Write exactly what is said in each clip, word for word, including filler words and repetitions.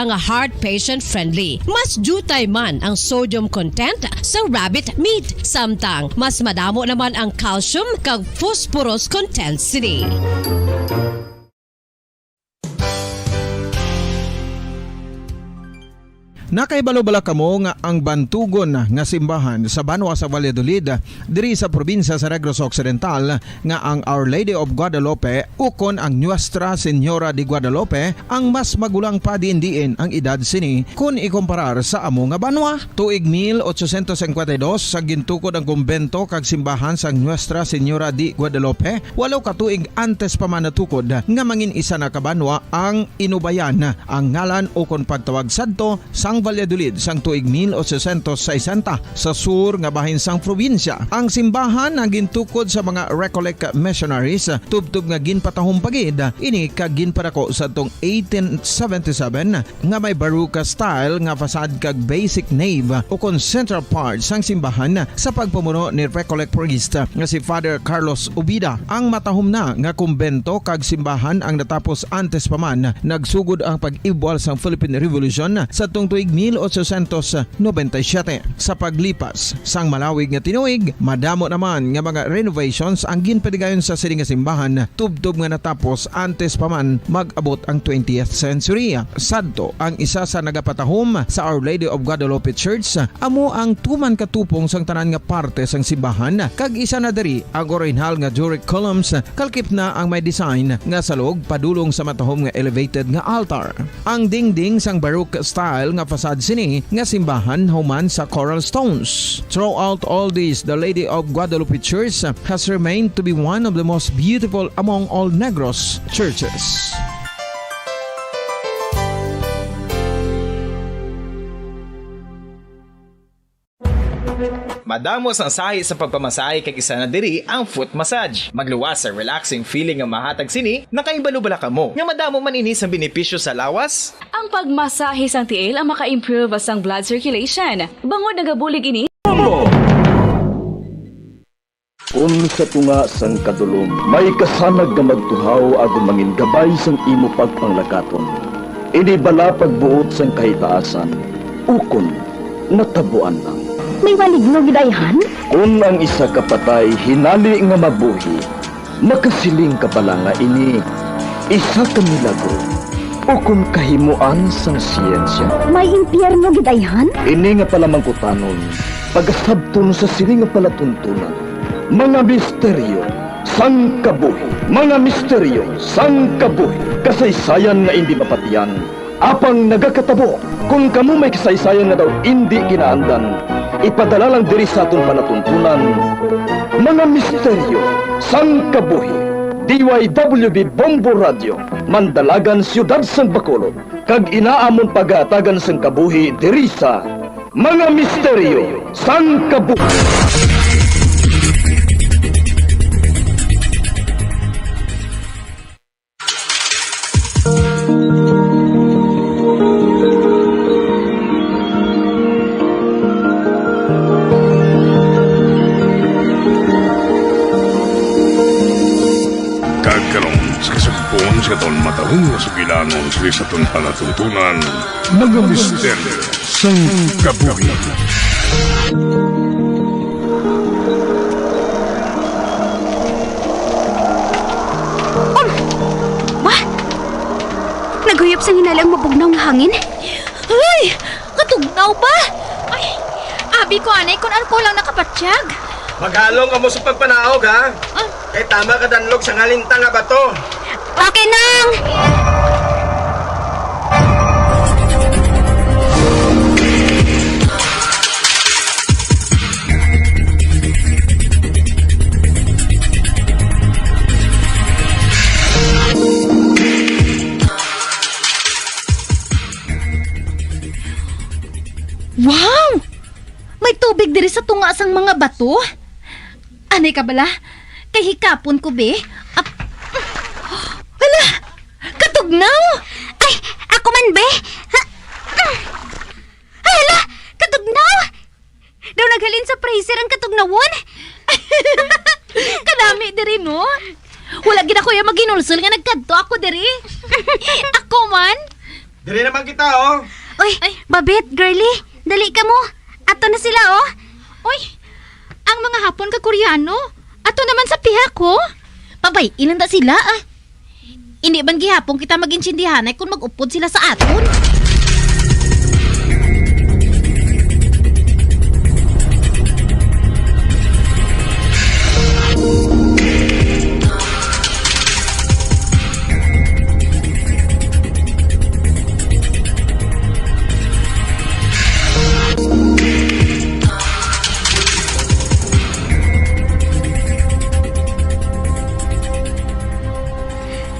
nga heart patient friendly. Mas diutay man ang sodium content sa rabbit meat, samtang mas madamo naman ang calcium kag phosphorus content sini. Nakahibalo bala kamo nga ang bantugon nga simbahan sa banwa sa Valladolid, diri sa probinsya sa Negros Occidental, nga ang Our Lady of Guadalupe ukon ang Nuestra Señora de Guadalupe ang mas magulang pa diin-diin ang edad sini kon ikumparar sa amo nga banwa? Tuig mil ochocientos cincuenta y dos sa gintukod ang kumbento kag simbahan sang Nuestra Señora de Guadalupe, walo ka tuig antes pa man natukod nga mangin isa na ka banwa ang Inubayan ang ngalan ukon pagtawag sadto sang Valladolid sang tuig mil ochocientos sesenta sa sur nga bahin sang probinsya. Ang simbahan ang gintukod sa mga Recollect missionaries, tubtob nga ginpatahom pa gid ini kag ginpadako sadtong eighteen seventy-seven, nga may Baroque style nga facade kag basic nave ukon central part sang simbahan sa pagpamuno ni Recollect priest nga si Father Carlos Ubida. Ang matahom na nga kumbento kag simbahan ang natapos antes pa man nagsugod ang pag-ibwal sang Philippine Revolution sadtong tuig mil ochocientos noventa y siete. Sa paglipas sang malawig nga tinuig, madamo naman nga mga renovations ang ginpadigayon sa sini nga simbahan, tubtob nga natapos antes pa man mag-abot ang twentieth century. Sadto, ang isa sa nagapatahom sa Our Lady of Guadalupe Church amo ang tuman ka tupong sang tanan nga parte sang simbahan, kag isa na diri ang orihinal nga Doric columns, kalkip na ang may design nga salog padulong sa matahom nga elevated nga altar. Ang dingding sang Baroque style nga facade sini nga simbahan human sa coral stones. Throughout all this, the Lady of Guadalupe Church has remained to be one of the most beautiful among all Negros churches. Madamo sang sahi sa pagpamasahe kag isa na diri ang foot massage. Magluwas sa relaxing feeling nga mahatag sini. Nakahibalo bala kamo nga madamo man ini sang benepisyo sa lawas? Ang pagmasahe sang tiil ang maka-improve sang blood circulation. Bangod nagabulig ini Kon sa tunga sang kadulom may kasanag nga magtuhaw agod mangin gabay sang imo pagpanglakaton, ini bala pagbuot sang kahitaasan, ukon natabuan lang? May maligno gid ayhan? Kon ang isa ka patay hinali nga mabuhi, makasiling ka bala nga ini isa ka milagro ukon kahimoan sang siyensya? May impyerno gid ayhan? Ini nga palamangkutanon pagasabton sa sini nga palatuntunan, mga misteryo sang kabuhi. Mga misteryo sang kabuhi. Kasaysayan nga indi mapatiyan, apang nagakatabo. Kon kamo may kasaysayan nga daw indi kinaandan, ipadala lang diri sa aton palatuntunan, Mga Misteryo sang Kabuhi. D Y W B Bombo Radio, Mandalagan, Siyudad sang Bacolod, kag inaamon pagahatagan sang kabuhi diri sa Mga Misteryo sang Kabuhi. Kag karon, sa kasugpon sa aton matahom nga sugilanon sa aton palatuntunan, Mga Misteryo sang Kabuhi. Um! Wa! Naghuyop sang hinali ang mabugnaw nga hangin. Ay! Katugnaw pa! Ay! Abi ko anay kon alcohol ang nakapatyag. Maghalong kamo sa pagpanaog, ha? Ah. Kay tama ka danlog sa ngalintang nga bato. Okay, Nang! Wow! May tubig diri sa tunga sang mga bato? Anay ka bala? Kay hikapon ko, be. Ap- Hala! Katugnaw! Ay, ako man, be. Ha? Ay, hala! Katugnaw! Daw naghalin sa freezer ang katugnawon? Kadami diri, no? Wala gid ako ya maginulsol nga nagkadto ako diri. Ako man. Di naman kita, oh. Uy, Ay. Babet, girly, dali ka mo. Ato na sila, oh. Uy, ang mga Hapon kag Koreano, ato naman sa pihak, oh. Pabay, ilan ta sila, ah? Hindi man gihapon kita mag-intindihanay kung mag-upod sila sa aton.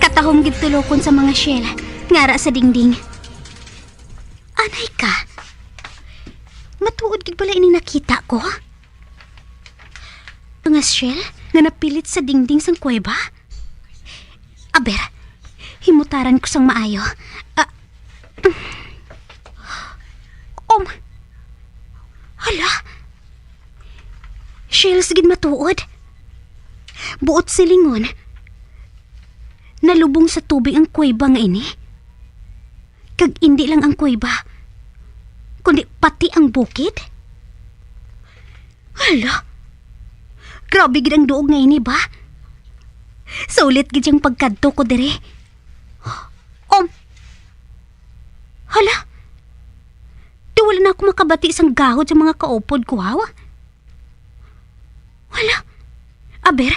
Katahom gid tulokon sa mga shell nga ara sa dingding. Anay ka. Matuod gid bala ining nakita ko? Mga shell nga napilit sa dingding sang kuweba? Aber, himutaran ko sang maayo. Ah. Um. Hala. Shells gid matuod. Buot silingon, nalubong sa tubig ang kuweba nga ini. Kag indi lang ang kuweba, kundi pati ang bukid. Hala, grabe gid ang duog nga ini ba? Sulit gid siyang pagkadto ko diri. Um, hala, di wala na ako makabati sang gahod sa mga kaupod ko, haw? Hala, aber,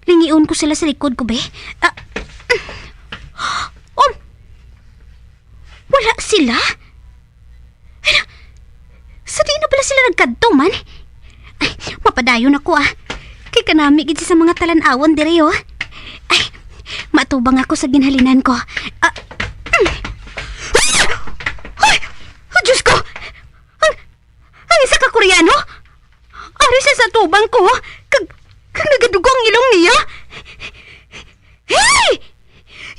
lingion ko sila sa likod ko, be. Ah, um, wala sila? Hala, sa diin na bala sila nagkadto man? Ay, mapadayon ako, ah. Kay kanami gid sa mga talan-awon diri, oh. Ay, matubang ako sa ginhalinan ko. Ah, mm. Ay! Ay, Diyos ko! Ang, ang isa ka Koreano? Ari siya sa tubang ko, kag, kag nagadugo ang ilong niya. Hey!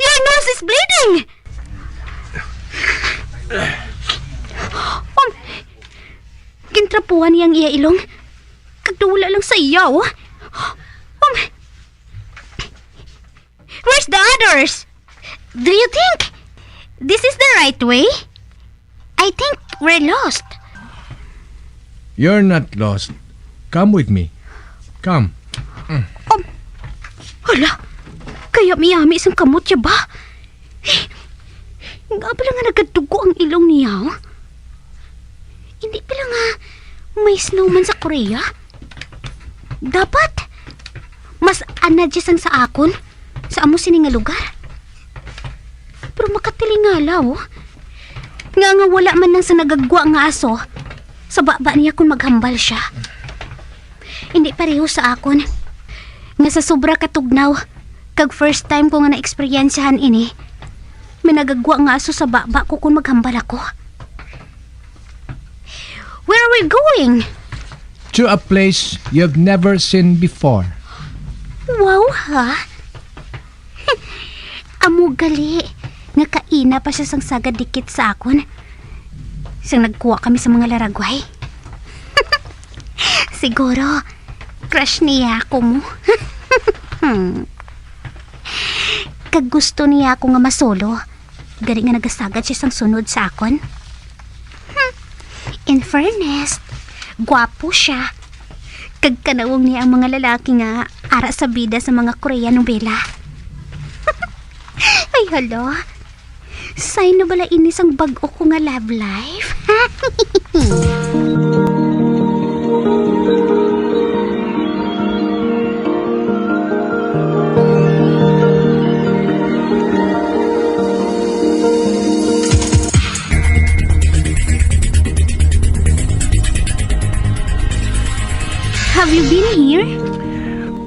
Your nose is bleeding! Um, gintrapuhan niya ang iya ilong. Kag wala lang sa iya, oh. Um, Where's the others? Do you think this is the right way? I think we're lost. You're not lost. Come with me. Come. Um, hala, kayami-yami sang kamot siya ba? Nga pala nga nagadugo ang ilong niya, oh. Hindi pala nga may snowman sa Korea. Dapat mas anad siya sang sa akon sa amo sini nga lugar. Pero makatilingala, oh. Nga, nga wala man lang sa nagagwa nga aso sa baba niya kung maghambal siya. Hindi pareho sa akon, nga sa sobra katugnaw, kag first time ko nga naeksperyensyahan ini, may nagagwa nga aso sa baba ko kung maghambal ako. Where are we going? To a place you've never seen before. Wow, ha? Amo gali nga kaina pa siya sang sagad dikit sa akon, sang nagkuha kami sa mga laragway. Siguro, crush niya ako mo. Kag gusto niya ako nga masolo, gani nga nagasagad siya sang sunod sa akon. Hmm. In fairness, gwapo siya. Kag kanawong niya ang mga lalaki nga ara sa bida sa mga Korean nobela. Ay, hala. Sign na bala ini sang bag-o ko nga love life? Have you been here?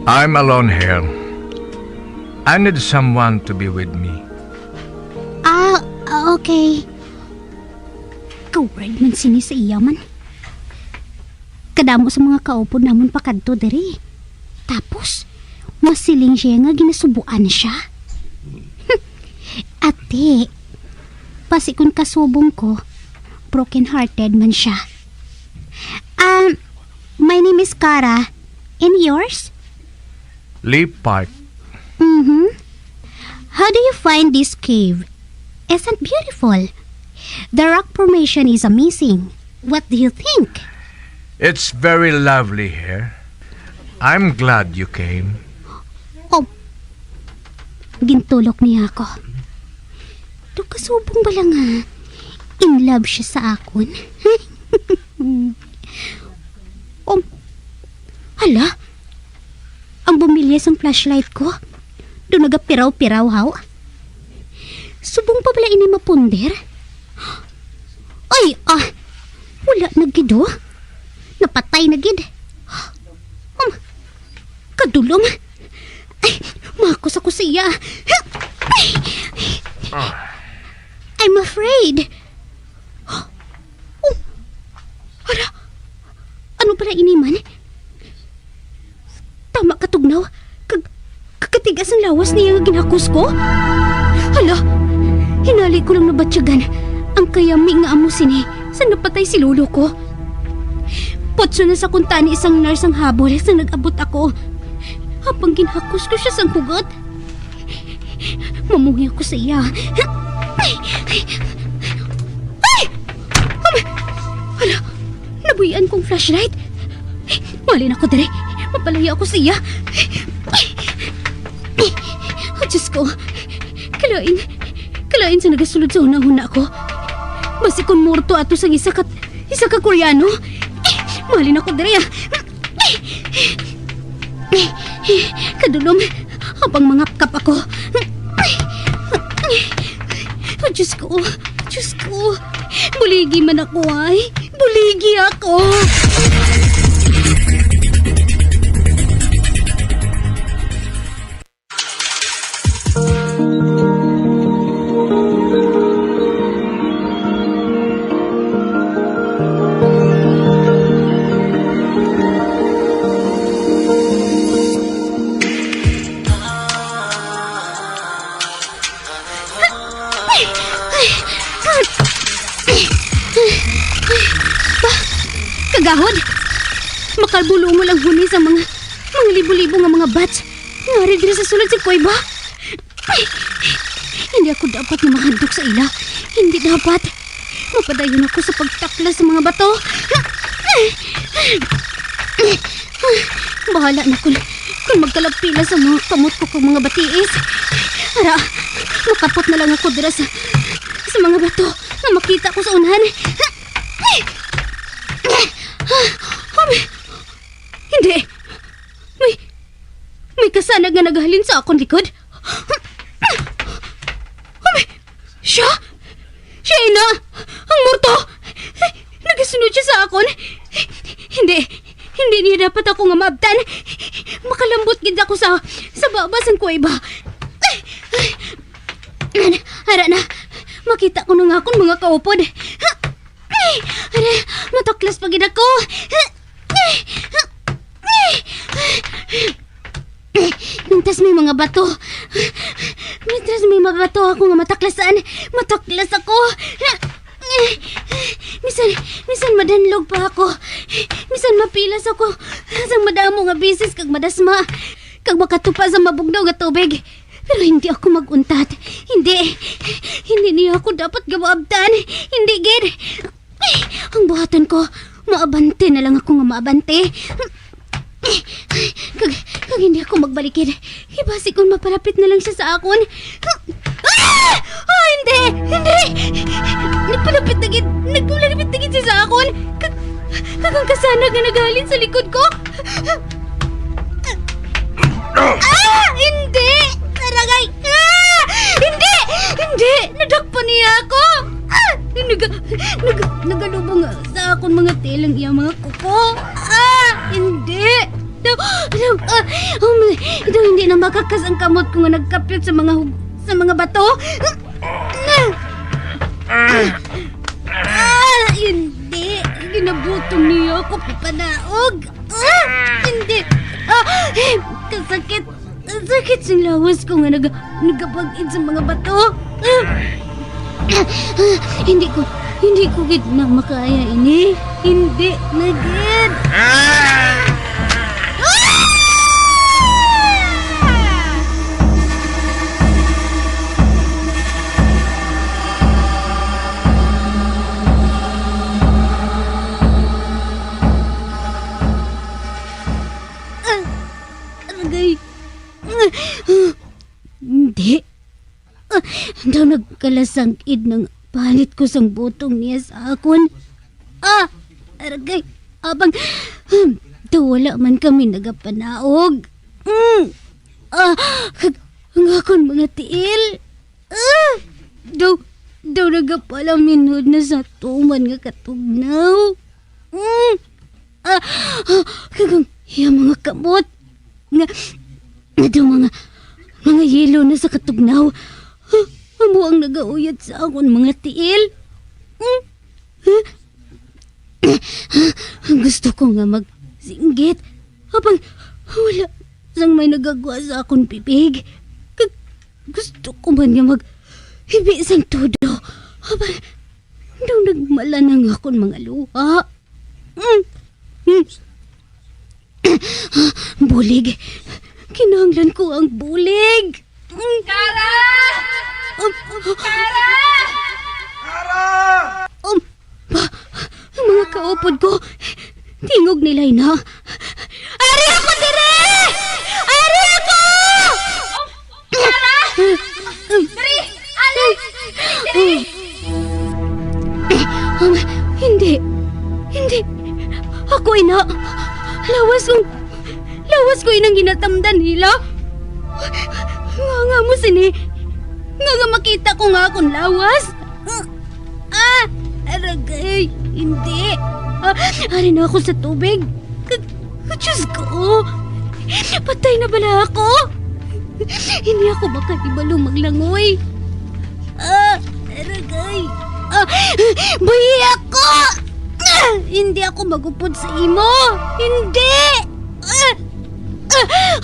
I'm alone here. I need someone to be with me. Ah, okay. Ka-weird man sini sa iya man. Kadamo sa mga kaupod namon pakadto diri. Tapos, masiling siya nga ginasubuan siya. Ate, basi kon kasubong ko, broken-hearted man siya. Um, my name is Kara. And yours? Lee Park. Mm-hmm. How do you find this cave? isn't beautiful? The rock formation is amazing. What do you think? It's very lovely here. I'm glad you came. Oh, gintulok niya ako. Daw kasubong bala nga in love siya sa akon. Oh, hala, ang bumilya sang flashlight ko. Daw nagapiraw-piraw, haw. Subong pa bala ini mapunder? Ay, ah, wala na gid, oh. Napatay na gid. Um, kadulom. Ay, makos ako sa iya. I'm afraid. Oh, hala, ano pala ini man? Tama katugnaw, kag, kag katigas ang lawas niya nga ginhakos ko. Hala, hinali ko lang nabatyagan ang kayami nga amo sini sa napatay si lolo ko. Putso na sa kuntani sang nurse ang habol sang nag-abot ako. Habang ginhakos ko siya sang hugot, mamuhi ako sa iya. Ay! Ay! Hala, nabuhian kong flashlight. Mali na ko diri. Mapalayo ako sa iya. Oh, Diyos ko. Kalain. Kalain sa nagasulod sa hunahuna ko. Basi kon morto ato sang isa ka, isa ka Koreano. Mali na ko diri, ah. Kadulom, habang mangapkap ako. Oh, Diyos ko, Diyos ko. Buligi man ako, ay. Buligi ako. Kagahod! Makalbulungol ang huni sa mga, mga libo-libo nga mga bats nga ari diri sa sulod sa kuweba. Ay, hindi ako dapat nga mahadlok sa ila. Hindi dapat. Mapadayon ako sa pagtaklas sa mga bato. Bahala na kun, kun magkalapila sa mga kamot ko kag mga batiis. Ara, makapot na lang ako dira sa, sa mga bato nga makita ko sa unahan. Hindi. May, may kasanag nga naghalin sa akon likod. Oh, may, siya? Siya ina! Ang morto! Nagasunod siya sa akon! Hindi, hindi niya dapat ako nga maabtan. Makalambot gid ako sa, sa baba sang kuweba. Ara na, makita ko na nga akon mga kaupod. Ay, ara, matuklas pa gid ako. Mintas may mga bato. Mintas may mga bato ako nga mataklasan. Matuklas ako. Misan, misan madanlog pa ako. Misan mapilas ako sang madamo nga bisis kag madasma. Kag makatupa sa mabugnaw nga tubig. Pero hindi ako mag-untat. Hindi. Hindi niya ako dapat gawaabtan. Hindi gid. Ay, ang buhaton ko, maabante na lang ako nga maabante. Kag, kag hindi ako magbalikid. Ibasi kung mapalapit na lang siya sa akon. Ah! Ah, hindi! Hindi! Nagpalapit na gid! Nagpalapit na gid siya sa akon! Kag, kag ang kasanag nga naghalin sa likod ko! Ah! Hindi! Aragay! Ah! Hindi! Hindi! Nadakpan niya ako! Ah! Naga-, naga-, nagalubong sa akon mga tiil ang iyang mga kuko. Ah! Hindi! Daw, daw, ah, um, daw hindi na makakas ang kamot ko nga nagkapyot sa mga hug-, sa mga bato. Ah! Ah! Hindi! Ginabuto niya ako papanaog! Ah! Hindi! Ah! Eh, kasakit! Kasakit sing lawas ko nga naga-, nagapag-id sa mga bato! Ah! Ah! Hindi ko, hindi ko gid na makaya ini. Hindi na gid! Ah! kalasang-id nang palit ko sang butong niya sa akon. Ah! Aragay, abang, hmm, daw wala man kami nagapanaog. Mm. Ah, kag ang akon mga tiil. Ah! Daw, daw nagapalaminhod na sa tuman nga katugnaw. Mm. Ah, ah, kag ang iya mga kamot nga, nga daw mga, mga yelo na sa katugnaw. Ah, amo ang nagauyat sa akon mga tiil. Mm. Ah, gusto ko nga magsinggit. Apang wala sang may nagagwa sa akon bibig. Kag gusto ko man nga maghibi sang todo. Apang daw nagmalan ang akon mga luha. Mm. Mm. Bulig. Kinahanglan ko ang bulig. Mm. Kara! Um, Kara! Um, ba, ang mga kaupod ko, tingog nila na. Ari ako dire! Ari ako! Kara! Diri! Ali! Diri! Um, hindi. Hindi. Ako ina. Lawas ko. Lawas ko inang ginatamdan nila. Nga, nga mo sini. Nga, nga makita ko nga akong lawas. Ah! Aragay! Hindi! Ah, ari na ako sa tubig! Ka-, ka-, Diyos ko! Patay na bala ako? Hindi ako makahibalo maglangoy. Ah! Aragay! Ah! Buhi ako! Ah! Hindi ako magupod sa imo! Hindi! Ah! Ah!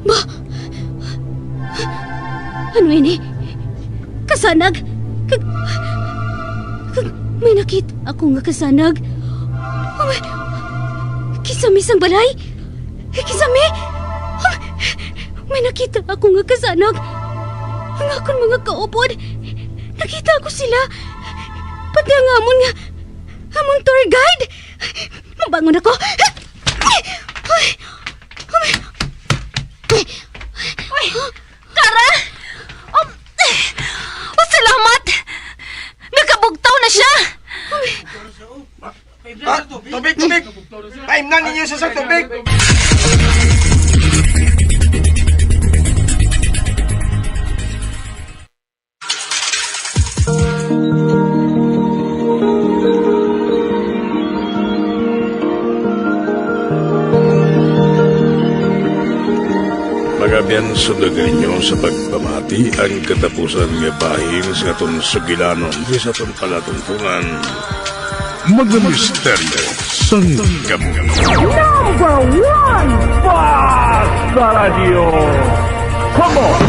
Ba? Ano ini? Kasanag? Kag, kag may nakita ako nga kasanag. Oh, may, kisame sang balay? Kisame? Oh, may nakita ako nga kasanag. Ang akon mga kaupod, nakita ko sila. Pati ang amon nga, amon tour guide. Mabangon ako. Ay! Ay! Uy! Kara! Um, oh, salamat! Nakabugtaw na siya! Ah, tubig, tubig! Paimnan ninyo siya sa tubig! Mga abyan, sundugan ninyo sa pagpamati ang katapusan nga bahin sa aton sugilanon, sa aton palatuntunan. Mga misteryo sang kamot. Number one, Basta Radyo. Come on!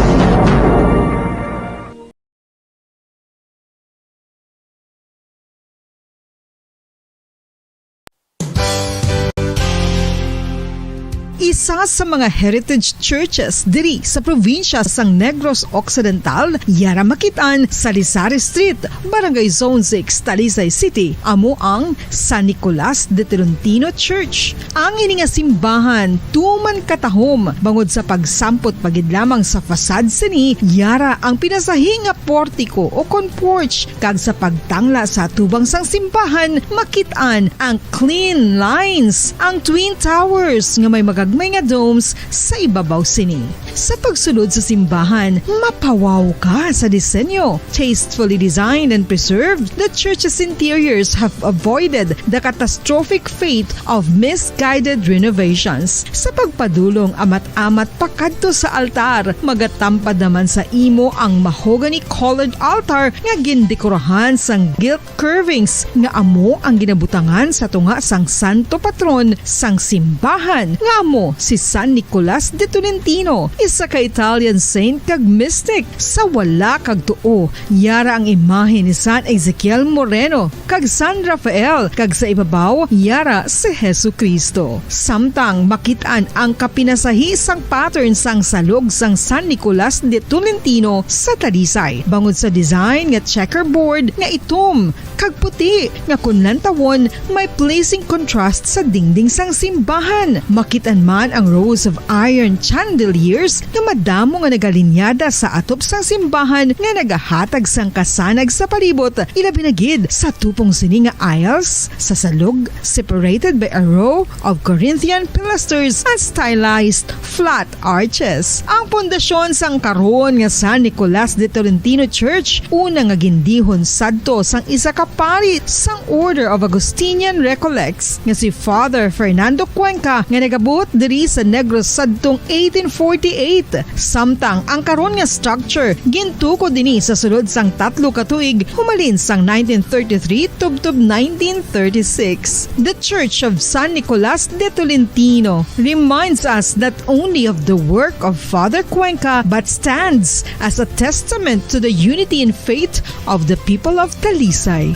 Isa sa mga heritage churches diri sa probinsya sang Negros Occidental, yara makit-an sa Salisari Street, Barangay Zone six, Talisay City, amo ang San Nicolas de Tolentino Church. Ang ini nga simbahan tuman katahom bangod sa pagsampot pa gid lamang sa facade sini, yara ang pinasahi nga portiko o kon porch, kag sa pagtangla sa atubang sang simbahan makit-an ang clean lines, ang twin towers nga may magagmay nga domes sa ibabaw sini. Sa pagsulod sa simbahan, mapawaw ka sa disenyo. Tastefully designed and preserved, the church's interiors have avoided the catastrophic fate of misguided renovations. Sa pagpadulong amat-amat pakadto sa altar, magatampad naman sa imo ang mahogany-colored altar nga gindekorahan sang gilt curvings nga amo ang ginabutangan sa tunga sang santo patron sang simbahan, nga amo si San Nicolas de Tolentino, isa ka Italian saint kag mystic. Sa wala kag tuo, yara ang imahe ni San Ezekiel Moreno kag San Rafael, kag sa ibabaw, yara si Jesu-Cristo. Samtang makit-an ang kapinasahi sang pattern sang salog sang San Nicolas de Tolentino sa Talisay, bangod sa design nga checkerboard nga itom kag puti nga kon lantawon may pleasing contrast sa dingding sang simbahan. Makit-an man ang rows of iron chandeliers nga madamo nga nagalinyada sa atop sang simbahan nga nagahatag sang kasanag sa palibot, ilabi na gid sa tupong sini nga aisles sa salog, separated by a row of Corinthian pilasters and stylized flat arches. Ang pundasyon sang karon nga San Nicolas de Tolentino Church, una nga gindihon sadto sang isa ka pari sang Order of Augustinian Recollects nga si Father Fernando Cuenca, nga nagabuot diri sa Negros sadtong eighteen forty-eight. Samtang ang karon nga structure gintukod ini sa sulod sang tatlo ka tuig, humalin sang nineteen thirty-three tubtob nineteen thirty-six. The Church of San Nicolas de Tolentino reminds us not only of the work of Father Cuenca but stands as a testament to the unity in faith of the people of Talisay.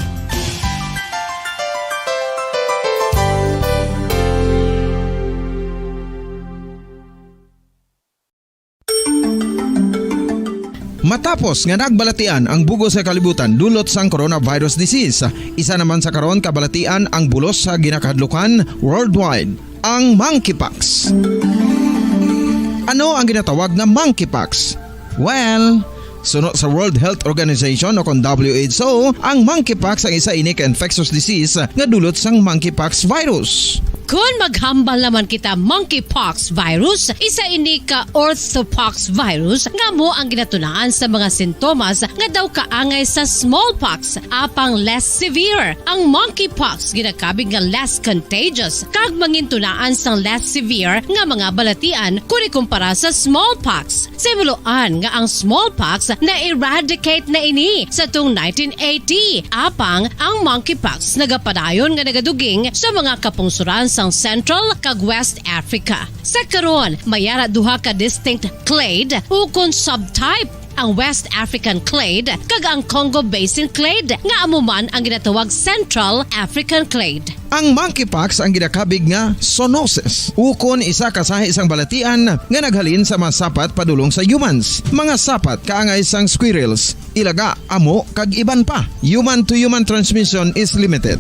Matapos nga nagbalatian ang bugos sa kalibutan dulot sang coronavirus disease, isa naman sa karon kabalatian ang bulos sa ginakahadlukan worldwide, ang monkeypox. Ano ang ginatawag nga monkeypox? Well, suno sa World Health Organization o kon W H O, ang monkeypox ang isa ini ka infectious disease nga dulot sang monkeypox virus. Kon maghambal naman kita, monkeypox virus, isa ini ka orthopox virus nga amo ang ginatunaan sa mga sintomas nga daw kaangay sa smallpox, apang less severe. Ang monkeypox ginakabig nga less contagious kag mangintunaan sang less severe nga mga balatian kon ikumpara sa smallpox. Sa himuloan nga ang smallpox na-eradicate na ini sa tong nineteen eighty, apang ang monkeypox nagapadayon nga nagaduging sa mga kapungsoran sang Central kag West Africa. Sa karon, may ara duha ka distinct clade ukon subtype, ang West African clade kag ang Congo Basin clade, nga amo man ang ginatawag Central African clade. Ang monkeypox ang ginakabig nga zoonosis, ukon isa ka sahi sang balatian nga naghalin sa mga sapat padulong sa humans, mga sapat kaangay sang squirrels, ilaga, amo, kag iban pa. Human-to-human transmission is limited.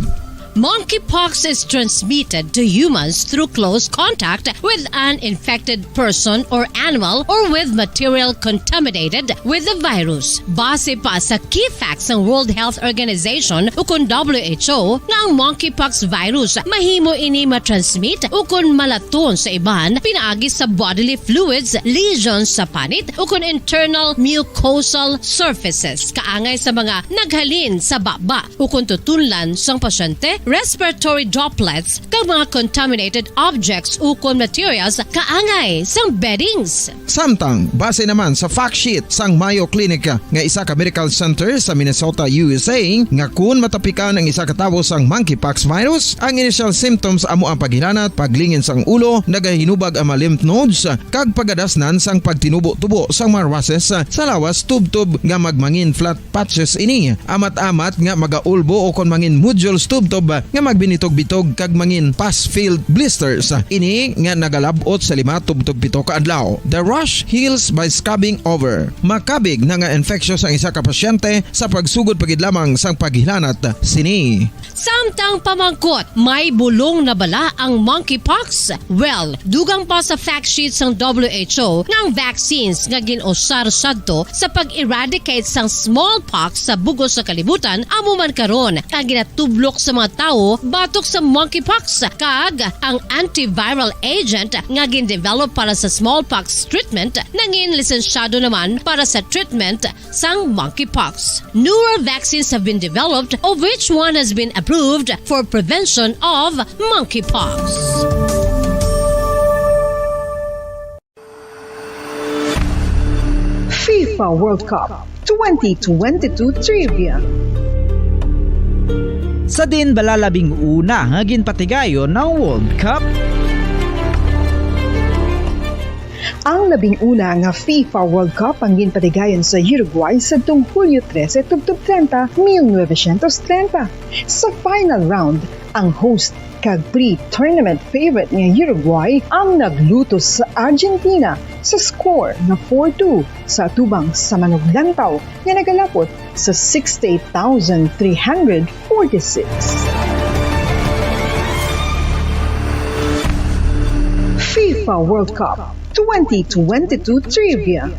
Monkeypox is transmitted to humans through close contact with an infected person or animal or with material contaminated with the virus. Base pa sa key facts sang World Health Organization ukon W H O nga ang monkeypox virus mahimo ini matransmit ukon malaton sa iban pinaagi sa bodily fluids, lesions sa panit ukon internal mucosal surfaces kaangay sa mga naghalin sa baba ukon tutunlan sang pasyente, respiratory droplets, kag mga contaminated objects ukon materials kaangay sang beddings. Samtang, base naman sa fact sheet sang Mayo Clinic nga isa ka medical center sa Minnesota, U S A, nga kun matapikan ang isa ka tawo sang monkeypox virus, ang initial symptoms amo ang paghilanat, paglingin sang ulo, nagahinubag ang mga lymph nodes, kag pagadasnan sang pagtinubo-tubo sang mga rushes sa lawas tubtob nga magmangin flat patches ini, amat-amat nga magaulbo ukon mangin nodules tubtob nga magbinitog-bitog kag mangin pus-filled blisters. Ini nga nagalab-ot sa lima tubtob pito ka adlaw. The rash heals by scabbing over. Makabig na nga infectious ang isa ka pasyente sa pagsugod pa gid lamang sang paghilanat sini. Samtang pamangkot, may bulong na bala ang monkeypox? Well, dugang pa sa fact sheet sang W H O nga ang vaccines nga gin-usar sadto sa pag-eradicate sang smallpox sa bug-os nga kalibutan amo man karon ang ginatublok sa mga tawo batok sa monkeypox, kag ang antiviral agent nga gin-develop para sa smallpox treatment nangin lisensyado naman para sa treatment sang monkeypox. Newer vaccines have been developed, of which one has been approved for prevention of monkeypox. FIFA World Cup twenty twenty-two Trivia. Sa diin bala labing una nga ginpatigayon ang World Cup? Ang labing una nga FIFA World Cup ang ginpatigayon sa Uruguay sadtong Hulyo trese tubtob treinta, mil novecientos treinta. Sa final round, ang host kag pre-tournament favorite nga Uruguay ang naglutos sa Argentina sa score nga four two sa atubang sa Manuglantaw nga nagalapot sa sixty-eight thousand three hundred forty-six. FIFA World Cup twenty twenty-two Trivia.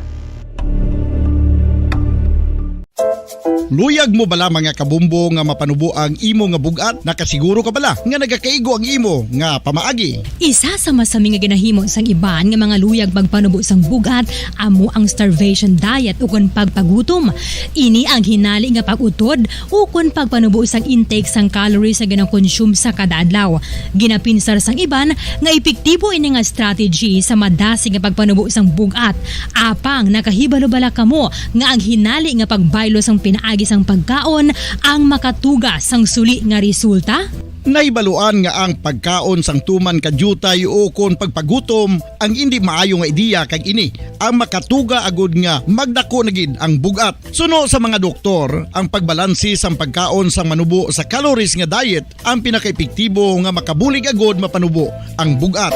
Luyag mo bala, mga kabombo, nga mapanubo ang imo nga bug-at? Nakasiguro ka bala nga nagakaigo ang imo nga pamaagi? Isa sa masami nga ginahimo sang iban nga mga luyag magpanubo sang bug-at amo ang starvation diet ukon pagpagutom. Ini ang hinali nga pag-utod ukon pagpanubo sang intake sang calories nga ginakonsume sa kada adlaw. Ginapinsar sang iban nga epektibo ini nga strategy sa madasig nga pagpanubo sang bug-at. Apang nakahibalo bala kamo nga ang hinali nga pagbaylo sang pinaagi sang pagkaon ang makatuga sang suli nga resulta? Nahibaluan nga ang pagkaon sang tuman ka diutay ukon pagpagutom ang indi maayo nga ideya, kag ini ang makatuga agud nga magdako na gid ang bug-at. Suno sa mga doktor, ang pagbalanse sang pagkaon sang manubo sa calories nga diet ang pinakaepektibo nga makabulig agud mapanubo ang bug-at.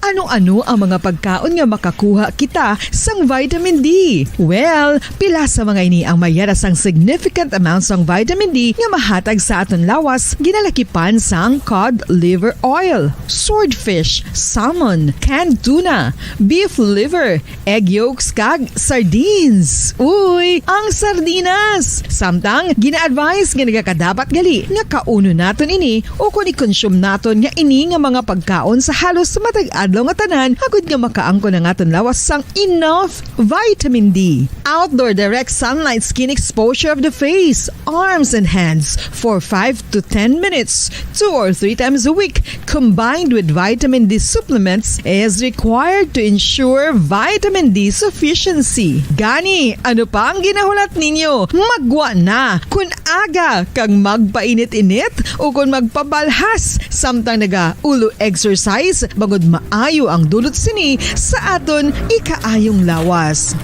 Ano-ano ang mga pagkaon nga makakuha kita sang vitamin D? Well, pila sa mga ini ang mayara sang significant amount sang vitamin D nga mahatag sa aton lawas, ginalakipan sang cod liver oil, swordfish, salmon, canned tuna, beef liver, egg yolks, kag sardines. Uy, ang sardinas! Samtang, gina-advise nga nagakadapat gali nga kaunon naton ini ukon i-consume naton nga ini nga mga pagkaon sa halos matag adlaw nga tanan, agud nga makaangkon ang aton lawas sang enough vitamin D. Outdoor direct sunlight skin exposure of the face, arms, and hands for five to ten minutes, two or three times a week, combined with vitamin D supplements, is required to ensure vitamin D sufficiency. Gani, ano pa ang ginahulat ninyo? Maggwa na! Kon aga kag magpainit-init ukon magpabalhas samtang nagaulo exercise, bangod maayo ang dulot sini sa aton ikaayong lawas.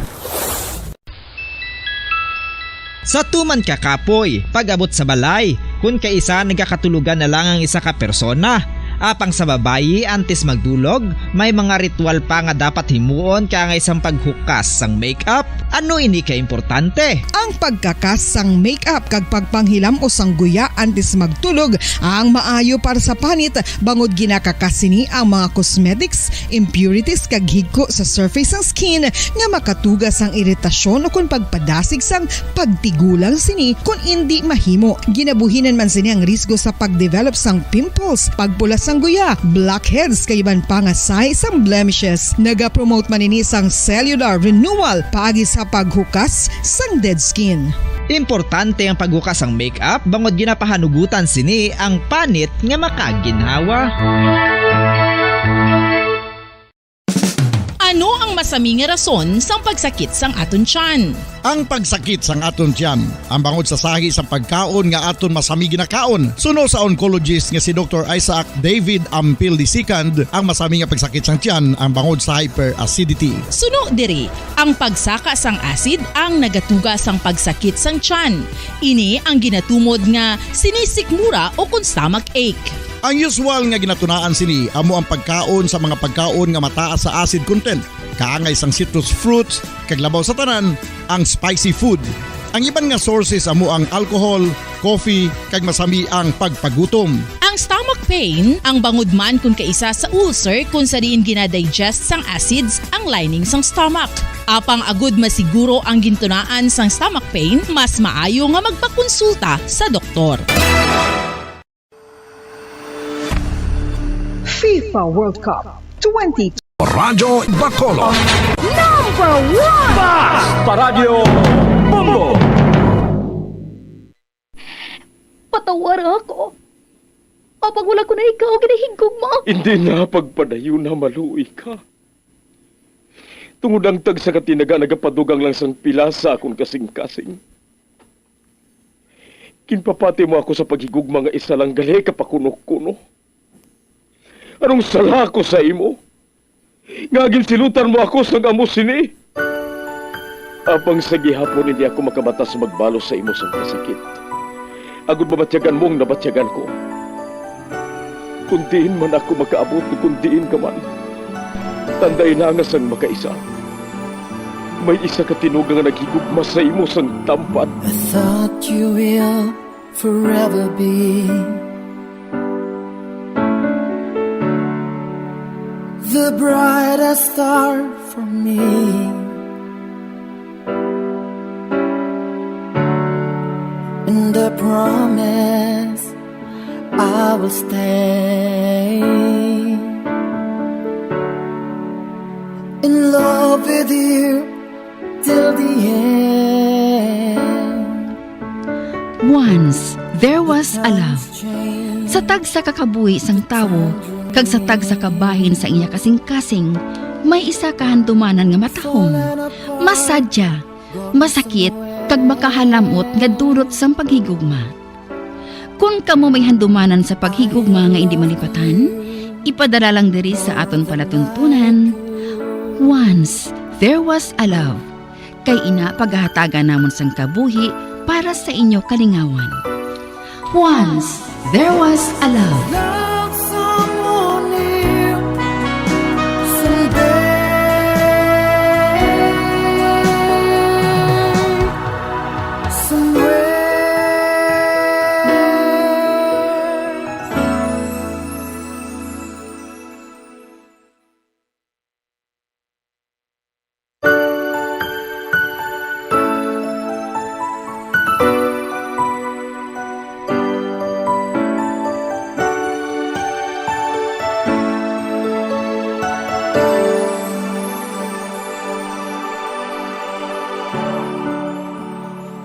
Sa tuman ka kapoy, pag-abot sa balay, kun kaisa nagakatulogan na lang ang isa ka persona. Apang sa babayi, antes magdulog, may mga ritual pa nga dapat himuon kaangay sang paghukas sang makeup. Ano ini ka importante? Ang pagkakas sang makeup kag pagpanghilam-os sang guya antes magtulog ang maayo para sa panit, bangod ginakakas sini ang mga cosmetics, impurities, kag higko sa surface sang skin nga makatuga sang iritasyon ukon pagpadasig sang pagtigulang sini kon indi mahimo. Ginabuhinan man sini ang risgo sa pag-develop sang pimples, pagpula sang guya, blackheads, kag iban pa nga sahi sang blemishes. Nagapromote man ini sang cellular renewal paagi sa paghukas sang dead skin. Importante ang paghukas sang makeup bangod ginapahanugutan sini ang panit nga makaginhawa. Ano ang masami nga rason sang pagsakit sang aton tiyan? Ang pagsakit sang aton tiyan, ang bangod sa sahi sang pagkaon nga aton masami ginakaon. Suno sa oncologist nga si Doktor Isaac David Ampil the second, ang masami nga pagsakit sang tiyan ang bangod sa hyperacidity. Suno diri, ang pagsaka sang acid ang nagatuga sang pagsakit sang tiyan. Ini ang ginatumod nga sinisikmura o kon stomach ache. Ang usual nga ginatunaan sini amo ang pagkaon sa mga pagkaon nga mataas sa acid content, kaangay sang citrus fruits, kag labaw sa tanan, ang spicy food. Ang iban nga sources amo ang alcohol, coffee, kag masami ang pagpagutom. Ang stomach pain ang bangod man kon kaisa sa ulcer, kon sa diin ginadigest sang acids ang lining sang stomach. Apang agud masiguro ang gintunaan sang stomach pain, mas maayo nga magpakonsulta sa doktor. FIFA World Cup twenty. Radyo Bacolod. Number one! Basta Radyo Bombo! Patawara ako. Apang wala ko na ikaw ginahigugma. Hindi na pagpadayon na maluoy ka. Tungod ang tagsa ka tinaga nagapadugang lang sang pila sa akon kasing-kasing. Ginpapati mo ako sa paghigugma nga isa lang gali ka pakuno-kuno. Anong sala ko sa imo? Nga ginsilutan mo ako sang amo sini? Apang sa gihapon hindi ako makabatas magbalos sa imo sang kasakit. Agod mabatyagan mo ang nabatyagan ko. Kon diin man ako makaabot, o kon diin ka man, tandai na nga sang makaisa, may isa ka tinuga nga naghigugma sa imo sang tampad. I thought you will forever be the brightest star for me. And I promise I will stay in love with you till the end. Once there was a love. Sa tagsa ka kabuhi sang tawo kag sa tagsa ka bahin sa iya kasing-kasing, may isa ka handumanan nga matahom, masadya, masakit, kag makahalam-ot nga dulot sang paghigugma. Kon kamo may handumanan sa paghigugma nga indi malipatan, ipadala lang diri sa aton palatuntunan, Once There Was a Love, kay ina pagahatagan namon sang kabuhi para sa inyo kalingawan. Once There Was a Love. Love someone new someday, somewhere.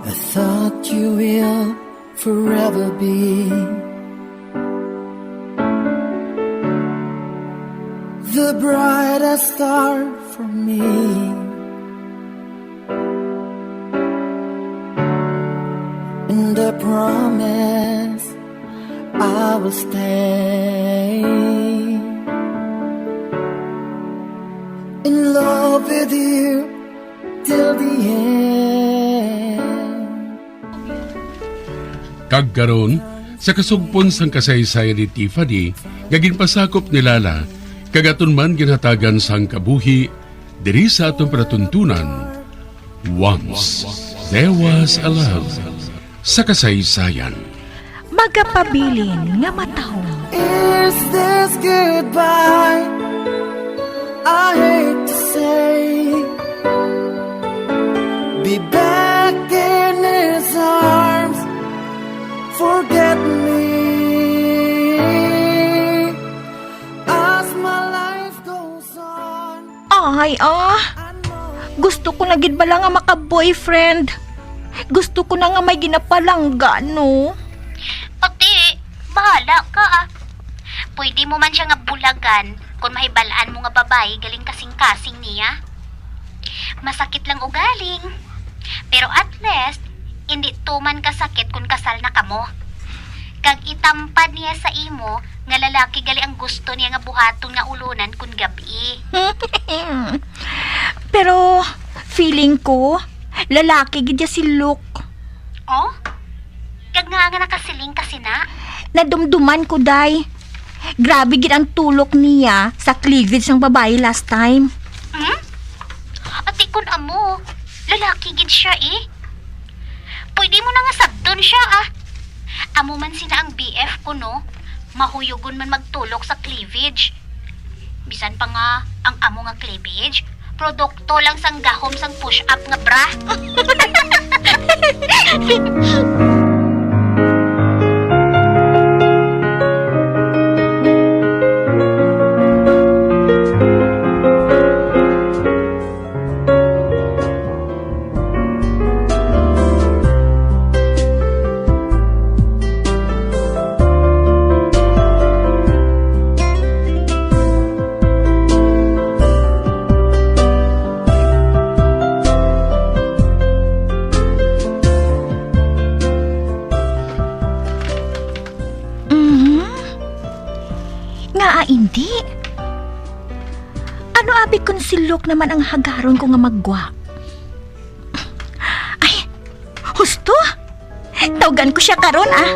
I thought you will forever be the brightest star for me. And I promise I will stay in love with you till the end. Kag karon, sa kasugpon sang kasaysayan ni Tiffany nga ginpasakop ni Lala, kag aton man ginhatagan sang kabuhi diri sa aton palatuntunan, Once There Was a Love sa kasaysayan. Magapabilin nga matahom. Is this goodbye? I hate to say, be back in his arms. Forget me as my life goes on. Ay, ah. Gusto ko na gid bala nga maka-boyfriend. Gusto ko na nga may ginapalangga, no? Ate, bahala ka, ah. Pwede mo man siya nga bulagan kon mahibal-an mo nga babayi galing kasing-kasing niya. Masakit lang ugaling. Pero at least, hindi tuman kasakit kon kasal na kamo. Kag itampad niya sa imo nga lalaki gali ang gusto niya nga buhaton nga ulunan kon gab-i. Pero feeling ko, lalaki gid ya si Luke. Oh? Kag ngaa nga nakasiling ka sina? Nadumduman ko, day. Grabe gid ang tulok niya sa cleavage sang babayi last time. Hmm? Ati kun amo, lalaki gid siya, eh. Pwede mo na nga sabton siya, ah. Amo man sina ang B F ko, no? Mahuyogon man magtulok sa cleavage. Bisan pa nga ang amo nga cleavage, produkto lang sang gahom sang push-up nga bra. Mhm. Ngaa indi? Ano abi kon si Luke naman ang hagaron ko nga maggwa? Ay, husto! Ugan ko siya karon, ah.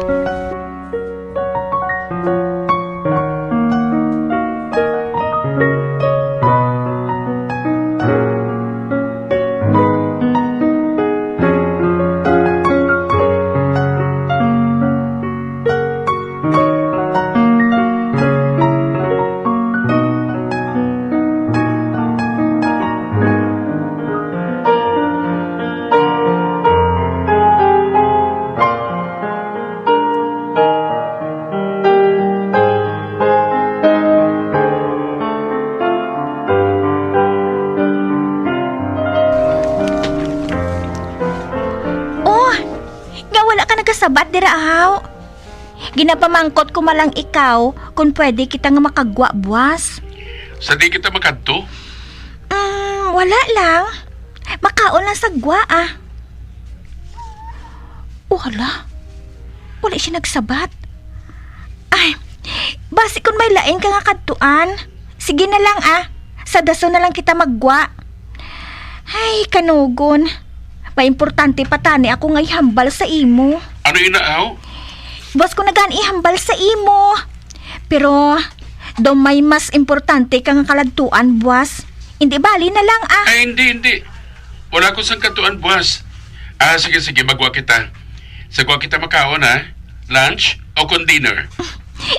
Oh, nga wala ka nagasabat dira, ahaw? Ginapamangkot ko man lang ikaw kon pwede kita nga makagwa buwas. Sa di kita makadto? Mm, wala lang. Makaon lang sa gwa, ah. Oh, hala. Wala siya nagsabat. Ay, basi kon may lain ka nga kadtuan, sige na lang, ah. Sa dason na lang kita maggwa. Ay, kanugon. May importante pa tani ako nga ihambal sa imo. Ano ina, aw? Boss ko na gani ihambal sa imo. Pero, daw may mas importante ka nga kaladtuan, buwas. Hindi bali na lang, ah. Ay, hindi, hindi. Wala ko sang katuan, buwas. Ah, sige, sige, magwa kita. Sa gwa kita makaon, ha? Lunch o kon dinner?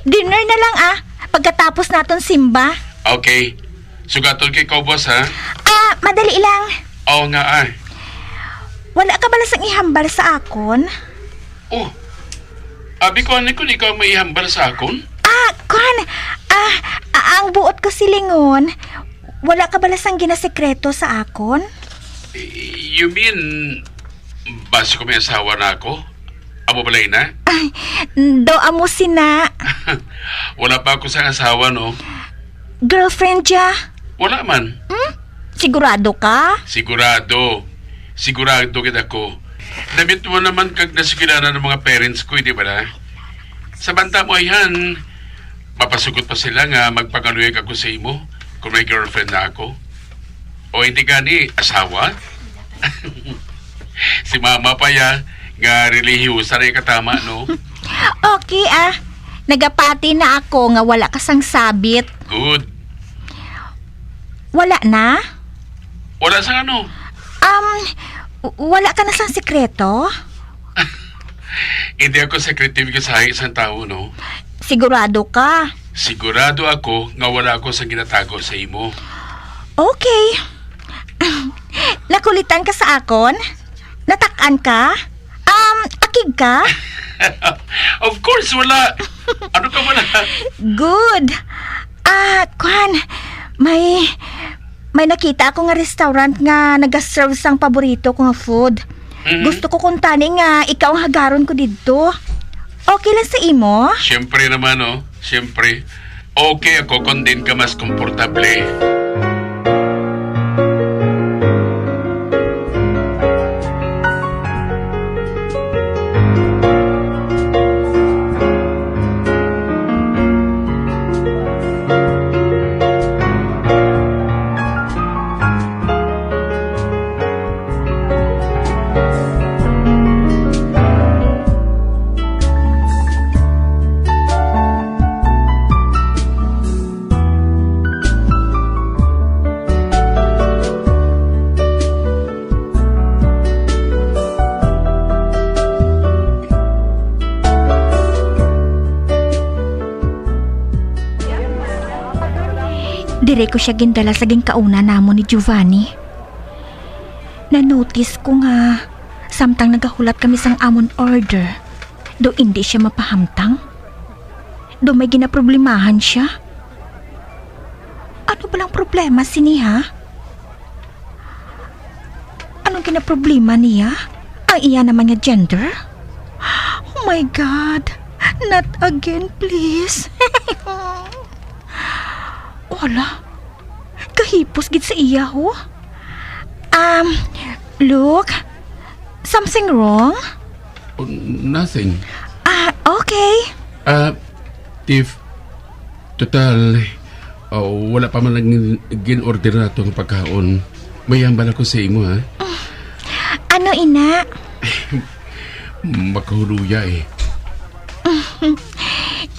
Dinner na lang, ah. Pagkatapos naton simba. Okay. Sugaton kay ko, boss, ha? Ah, madali lang. Oo nga, ah. Wala ka bala sang ihambal sa akon? Oh, abi ko, ani, kung ikaw may ihambal sa akon? Ah, kwan. Ah, a- ang buot ko silingon, wala ka bala sang ginasekreto sa akon? Y- You mean, basi ko may asawa na ako? Amo balay na? Ay, daw amo sina. Wala pa ako sa asawa, no? Girlfriend siya? Wala man. Hmm? Sigurado ka? Sigurado. Sigurado gid ako. Damit mo naman kag nasigilanan ng mga parents ko, di ba na? Sa banta mo, ayhan, mapasugot pa sila nga magpangaluyag ako sa imo kung may girlfriend na ako. O hindi gani, asawa? Si mama pa ya, nga relihiyosa na yung katama, no? Okay, ah. Nagapati na ako nga wala ka sang sabit. Good. Wala na? Wala sang ano? Um, w- wala ka na sang sikreto? Hindi ako secretive kasahi sang tao, no? Sigurado ka? Sigurado ako nga wala ako sang ginatago sa imo. Okay. Nakulitan ka sa akon? Natak-an ka? Um, akig ka? Of course, wala. Ano ka wala? Good. Ah, kwan, may, may nakita ako nga restaurant nga nagaserve sang paborito ko nga food. Mhm. Gusto ko kuntani nga ikaw ang hagaron ko didto. Okay lang sa imo? Siyempre naman, oh. Siyempre. Okay ako kung din ka mas komportable. Dire ko siya gindala sa ginkauna namon ni Giovanni. Na-notice ko nga samtang nagahulat kami sang amon order, daw indi siya mapahamtang. Daw may ginaproblemahan siya. Ano ba lang problema sini, ha? Anong ginaproblema niya? Ang iya naman nga gender? Oh my God! Not again, please. Wala. Kahipos gid sa iya, ho. Um, look, something wrong? Oh, nothing. Ah, okay. Ah, Tiff, total, oh, wala pa man lang gin-, gin-order nato nga pagkaon. May hambal ako sa imo, ha? Ano, ina? Makahuluya eh.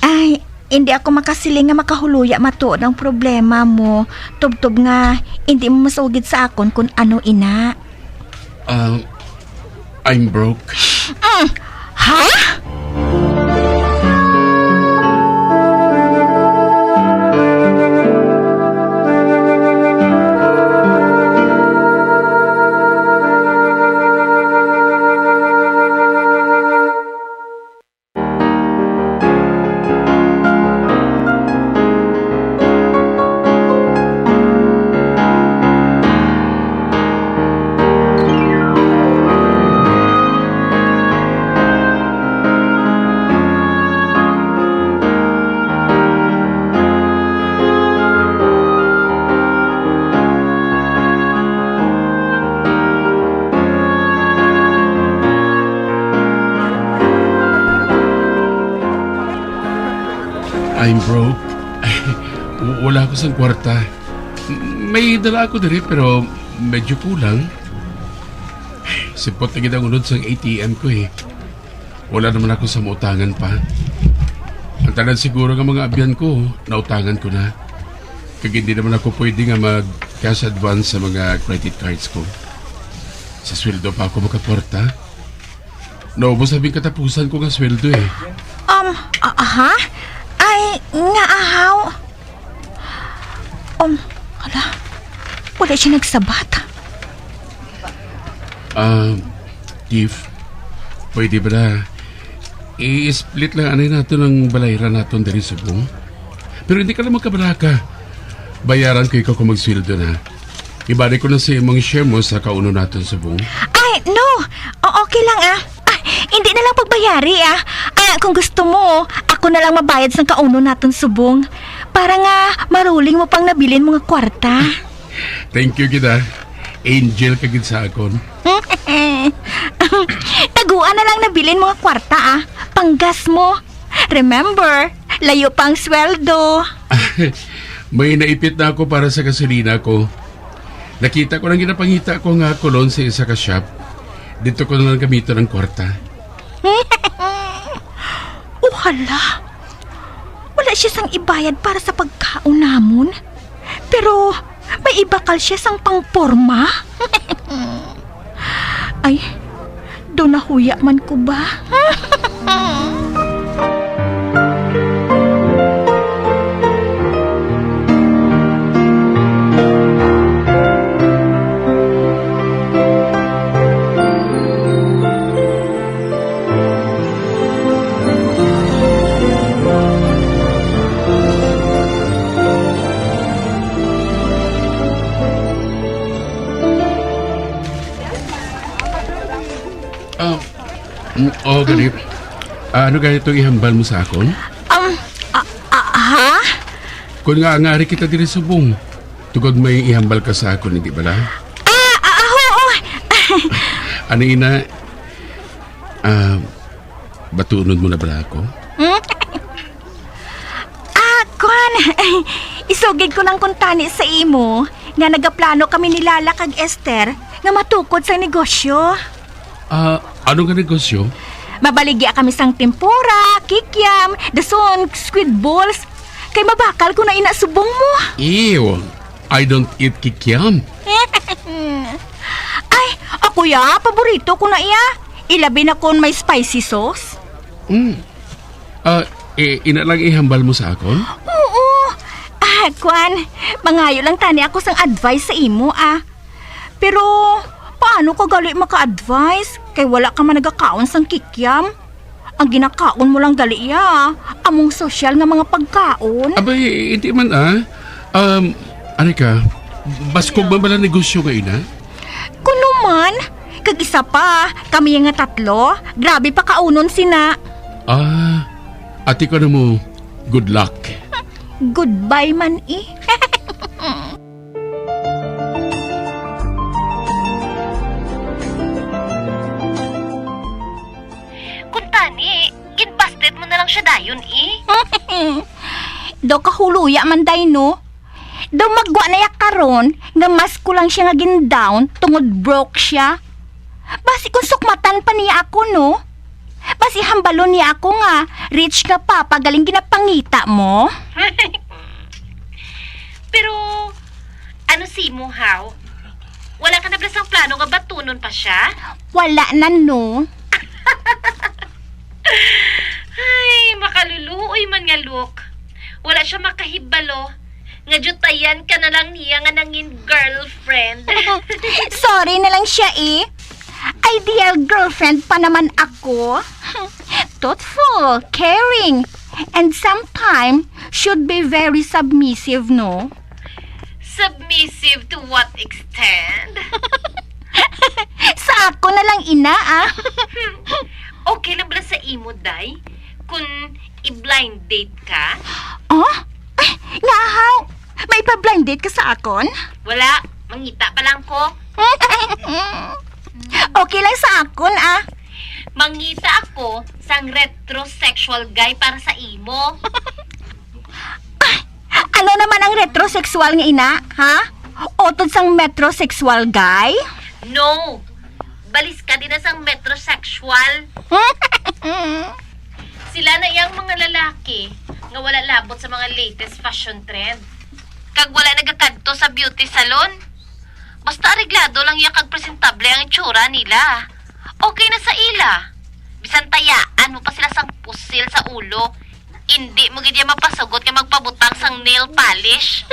Ay, hindi ako makasiling nga makahuluya matuod ang problema mo. Tubtob nga, hindi mo masugid sa akon kung ano ina. Ah, I'm broke. Mm. Ha? I'm broke. Wala ako sang kwarta. May dala ako diri, pero medyo kulang. Sipot na gid ang unod sang A T M ko eh. Wala naman ako sa mautangan pa. Ang tanan siguro nga mga abyan ko, nautangan ko na. Kag hindi naman ako pwede nga mag-cash advance sa mga credit cards ko. Sa sweldo pa ako makakwarta. Naubos na bing katapusan ko nga sweldo eh. Um, ah, ha? Ay, nga ahaw. Um, hala. Wala siya nagsabat. Ah, Tiff, pwede ba na i-split lang anay naton ang balayran naton diri subong? Pero hindi ka lang magkabalaka. Bayaran ko ikaw kung magsweldo na. Ibalik ko na sa imong share mo sa kauno naton subong. Ay, no! O, okay lang, ah. Ah, hindi na lang pagbayari, ah. Ah, kung gusto mo, ako na lang mabayad sang kauno naton subong. Para nga maruling mo pang nabilin mo nga kwarta. Thank you gid, ah. Angel ka gid sa akon. Taguan na lang nabilin mo nga kwarta, ah. Panggas mo. Remember, layo pa ang sweldo. May naipit na ako para sa gasolina ko. Nakita ko lang ginapangita ko nga kulon sa isa ka shop. Dito ko na lang gamiton ang kwarta. Oh, hala. Wala siya sang ibayad para sa pagkaon namon. Pero may ibakal siya sang pangporma. Ay, daw nahuya man ko ba? Ah, mm, oh, gani. Ah, ano gani itong ihambal mo sa akon? Um, ah, ah, ha? Kung nga angari kita diri subong, tungod may ihambal ka sa akon, hindi bala? Ah, ah, ah, oo. Ano ina, ah, batunon mo na bala ako? Ah, kwan, isugid ko lang kuntani sa imo nga nagaplano kami ni Lala kag Esther nga matukod sa negosyo. Ah, ano nga negosyo? Mabaligya kami sang tempura, kikiam, dason, squid balls. Kay mabakal ko na ina subong mo. Ew, I don't eat kikiam. Ay, ako ya, paborito ko na iya. Ilabi na kon may spicy sauce. Mm. Ah, eh, ina lang ihambal mo sa akon? Oo. Ah, kwan, mangayo lang tani ako sang advice sa imo, ah. Pero, paano ka gali maka-advise? Kay wala ka man nagakaon sang kikiam. Ang ginakaon mo lang gali, ah, among sosyal nga mga pagkaon. Abay, hindi man, ah. Um, ano ka, baskog man bala negosyo nga ina? Kuno man, kag isa pa, kami nga tatlo, grabe pa kaunon sina. Ah, ati ko na mo, good luck. Goodbye man eh. Kuntani, ginbasted mo na lang siya dayon eh. Daw kahuluya man day, no? Daw magwa na ya karon nga mas ko lang siya nga gin-down tungod broke siya. Basi kung sukmatan pa niya ako, no? Basi hambalon niya ako nga rich nga papa galing ginapangita mo. Pero, ano si mo, haw? Wala ka na bala sang plano nga batunon pa siya? Wala na, no. Ay, makaluluoy man nga look. Wala siya makahibalo nga diyutayan ka na lang niya nga nangin girlfriend. Sorry na lang siya, eh. Ideal girlfriend pa naman ako. Thoughtful, caring, and sometimes should be very submissive, no? Submissive to what extent? Sa ako na lang, ina, ah. Okay lang bala sa imo, day, kung i-blind date ka? Oh? Ay, nga, haw? May pa-blind date ka sa akon? Wala. Mangita pa lang ko. Okay lang sa akon, ah. Mangita ako sang retrosexual guy para sa imo. Ay, ano naman ang retrosexual nga ina, ha? Utod sang metrosexual guy? No. Balis ka din na sang metrosexual. Sila na yang mga lalaki nga wala labot sa mga latest fashion trend. Kag wala nagakadto sa beauty salon. Basta areglado lang ya kag presentable ang itsura nila. Okay na sa ila. Bisan tayaan mo pa sila sang pusil sa ulo, indi mo gid ya mapasugot nga magpabutang sang nail polish.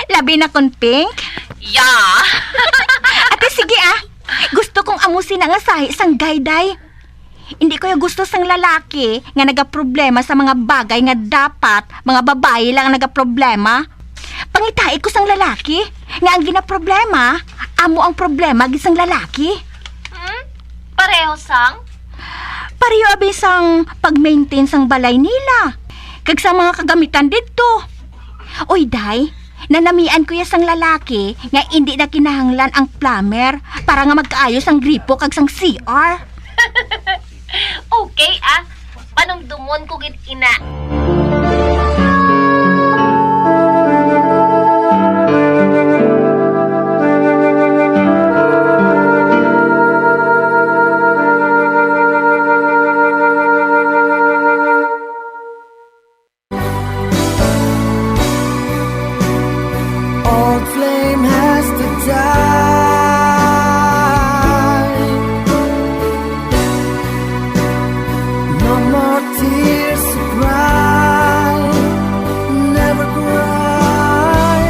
Labi na kon pink? Yeah. Ate, sige, ah. Gusto kong amo sina nga sahi sang guy, day. Hindi ko ya gusto sang lalaki nga nagaproblema sa mga bagay nga dapat mga babayi lang ang nagaproblema. Pangitai ko sang lalaki nga ang ginaproblema amo ang problema gid sang lalaki. Hmm? Pareho sang? Pareho abi sang pag-maintain sang balay nila kag sa mga kagamitan didto. Oy, day, nanamian ko ya sang lalaki nga indi na kinahanglan ang plumber para nga magkaayos ang gripo kag sang C R. Okay, ah. Panumdumon ko gid ina. Old flame has to die. No more tears to cry. Never cry.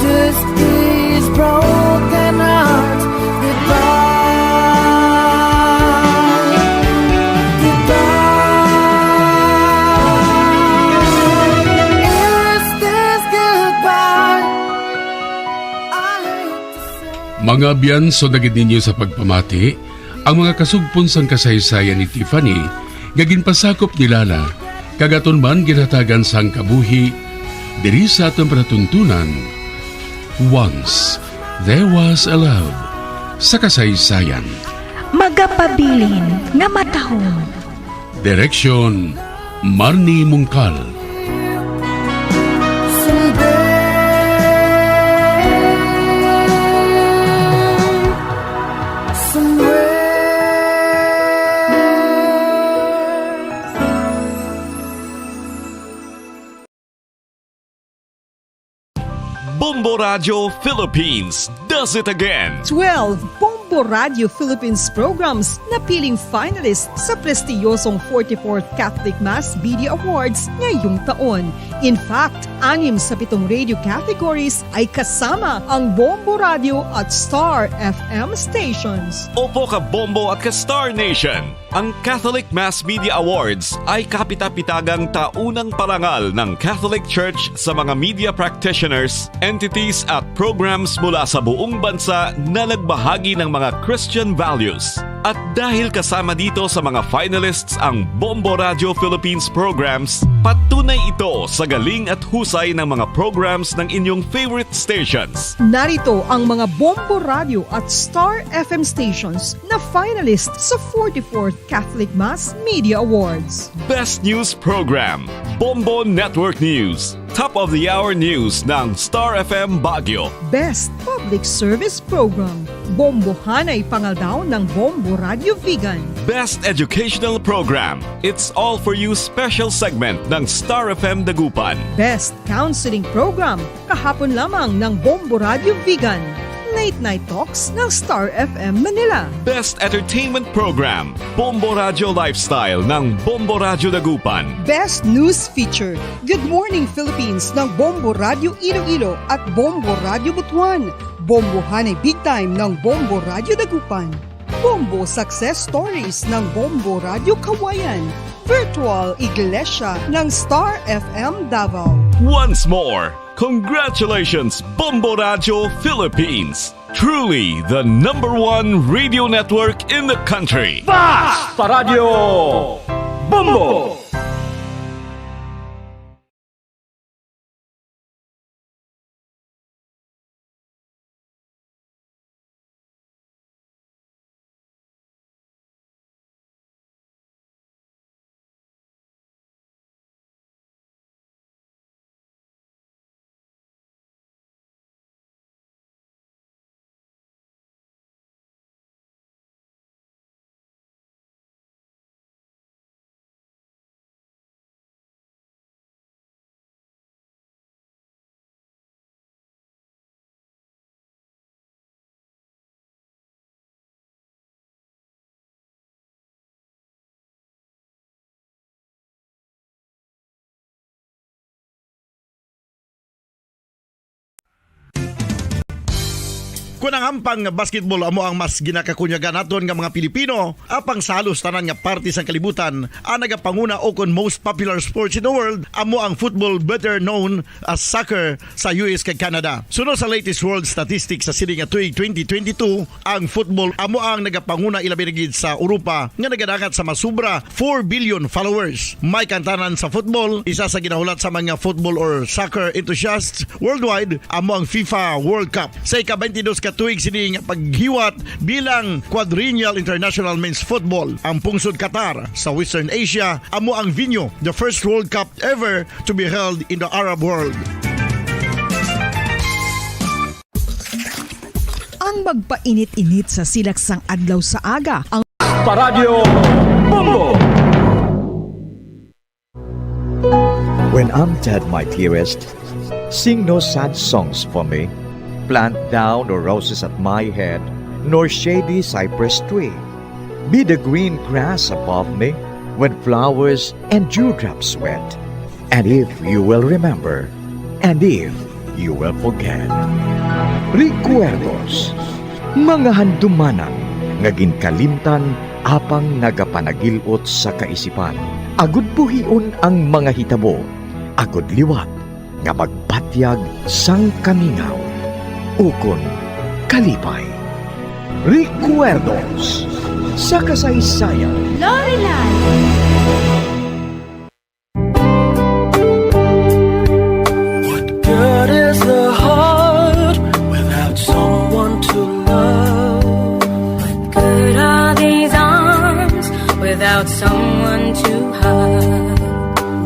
This is broken heart. Goodbye. Goodbye. Is this goodbye? I hate to say. Mga abyan, sugad gid ninyo sa pagpamati, ang mga kasugpon sang kasaysayan ni Tiffany nga ginpasakop ni Lala, kag aton man ginhatagan sang kabuhi diri sa aton palatuntunan. Once There Was a Love sa kasaysayan. Magapabilin nga matahom. Direksyon, Marnie Mungkal. Bombo Radio Philippines does it again. Twelve Bombo Radio Philippines programs napiling finalist sa prestiyosong forty-fourth Catholic Mass Media Awards ngayong taon. In fact, anim sa pitong radio categories ay kasama ang Bombo Radio at Star F M stations. Opo, ka Bombo at ka Star Nation. Ang Catholic Mass Media Awards ay kapitapitagang taunang parangal ng Catholic Church sa mga media practitioners, entities at programs mula sa buong bansa na nagbahagi ng mga Christian values. At dahil kasama dito sa mga finalists ang Bombo Radio Philippines programs, patunay ito sa galing at husay ng mga programs ng inyong favorite stations. Narito ang mga Bombo Radio at Star F M stations na finalist sa forty-fourth Catholic Mass Media Awards. Best News Program, Bombo Network News. Top of the Hour News ng Star F M Baguio. Best Public Service Program, Bombohanay Pangaldaw ng Bombo Radio Vigan. Best Educational Program, It's All For You special segment ng Star F M Dagupan. Best Counseling Program, kahapon lamang ng Bombo Radio Vigan. Late Night Talks ng Star F M Manila. Best Entertainment Program, Bombo Radio Lifestyle ng Bombo Radio Dagupan. Best News Feature, Good Morning Philippines ng Bombo Radio Iloilo at Bombo Radio Butuan. Bombohanay Big Time ng Bombo Radio Dagupan. Bombo Success Stories ng Bombo Radio Kawayan. Virtual Iglesia ng Star F M Davao. Once more, congratulations, Bombo Radio Philippines. Truly the number one radio network in the country. Basta Radio Bombo! Kon ang hampang nga basketball amo ang mas ginakakunyagan naton nga mga Pilipino, apang sa halos tanan nga parte sang kalibutan, ang nagapanguna ukon most popular sports in the world amo ang football, better known as soccer, sa U S kag Canada. Suno sa latest world statistics sa sini nga tuig twenty twenty-two, ang football amo ang nagapanguna, ilabi na gid sa Europa, nga nagadangat sa masubra four billion followers. May kantanan sa football, isa sa ginahulat sa mga football or soccer enthusiasts worldwide amo ang FIFA World Cup. Sa ika-twenty-dos ka tuig sini nga paghiwat bilang Quadrennial International Men's Football, ang pungsod Qatar sa Western Asia amo ang venue. The first World Cup ever to be held in the Arab world. Ang magpainit-init sa silak sang adlaw sa aga, ang Paradyo Bombo! When I'm dead, my dearest, sing no sad songs for me. Plant thou no roses at my head, nor shady cypress tree. Be the green grass above me when flowers and dewdrops wet. And if you will remember, and if you will forget. Recuerdos, mga handumanan nga ginkalimtan apang nagapanagil-ot sa kaisipan. Agud buhion ang mga hitabo, agud liwat nga magbatyag sang kamingaw ukon kalipay. Recuerdos sa kasaysayan. Lorelan. What good is the heart without someone to love? What good are these arms without someone to hug?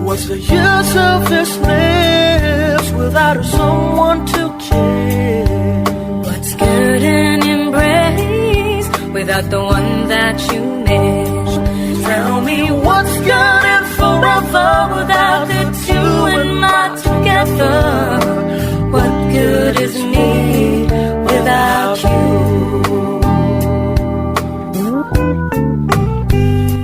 What's the use of this lips without someone to care? What's good an embrace without the one that you miss? Tell me what's good and forever without the two and my together. What good is me without you?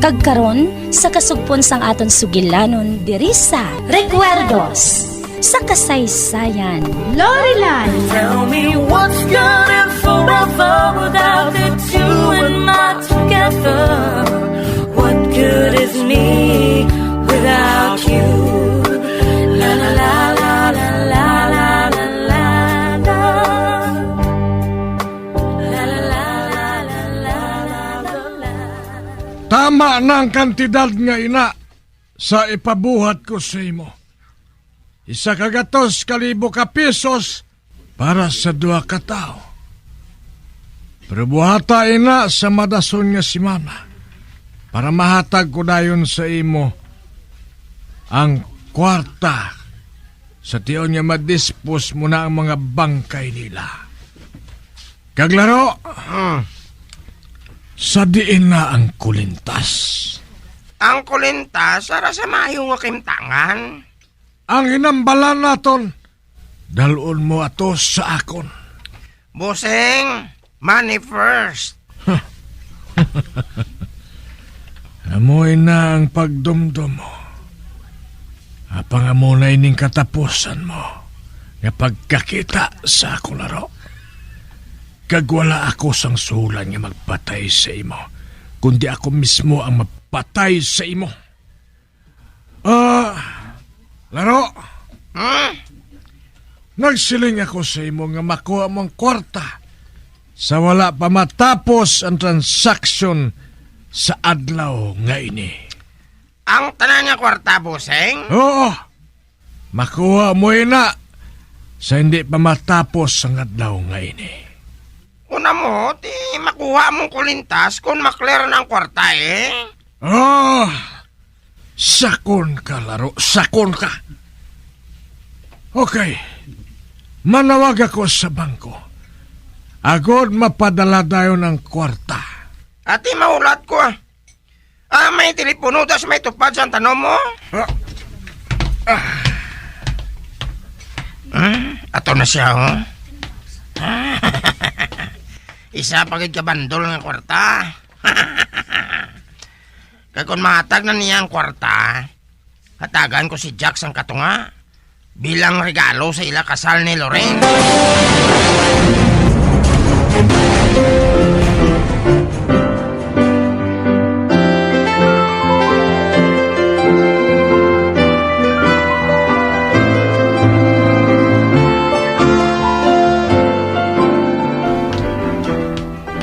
Kag karon, sa kasugpon sang aton sugilanon diri sa Recuerdos sa Kasaysayan. Lorelan. Tell me what's good and forever without the two and my together. What good is me without you? La, la, la, la, la, la, la, la, la. La, la, la, la, la, la, la, la, la. Tama na ang kantidad nga ina sa ipabuhat ko sa imo. Isa ka gatos ka libo ka pesos para sa duha ka tawo. Pero buhata ina sa madason nga semana para mahatag ko dayon sa imo ang kwarta sa tion nga madispos mo na ang mga bangkay nila. Kag laro, ah, Sa diin na ang kulintas? Ang kulintas ara sa maayo nga kahimtangan. Ang hinambalan naton, dalon mo ato sa akon. Bossing, money first. Amo na ang pagdumdom mo. Apang amo na ining katapusan mo nga pagkakita sa akon laro. Kag wala ako sang suhulan nga magpatay sa imo, kundi ako mismo ang mapatay sa imo. Ah, laro. Hmm? Nagsiling ako sa imo nga makuha mo ang kwarta sa wala pa matapos ang transaksyon sa adlaw nga ini. Ang tanan nga kwarta, bossing? Oo. Makuha mo ina sa hindi pa matapos ang adlaw nga ini. Una mo, ti makuha mong kulintas kung maklear na ang kwarta, eh. Ah, sakon ka, laro. Sakon ka. Okay. Manawag ako sa bangko. Agod mapadala dayon ang kwarta. Ati, mahulat ko, ah. Ah, may telepono, tas may tupad sa tanom mo? Ah. Ah. Hmm, ato na siya, oh. Isa pa gid ka bandol nga kwarta. Kag kung mahatag na niya ang kwarta, hatagan ko si Jack sang katunga bilang regalo sa ila kasal ni Lorraine.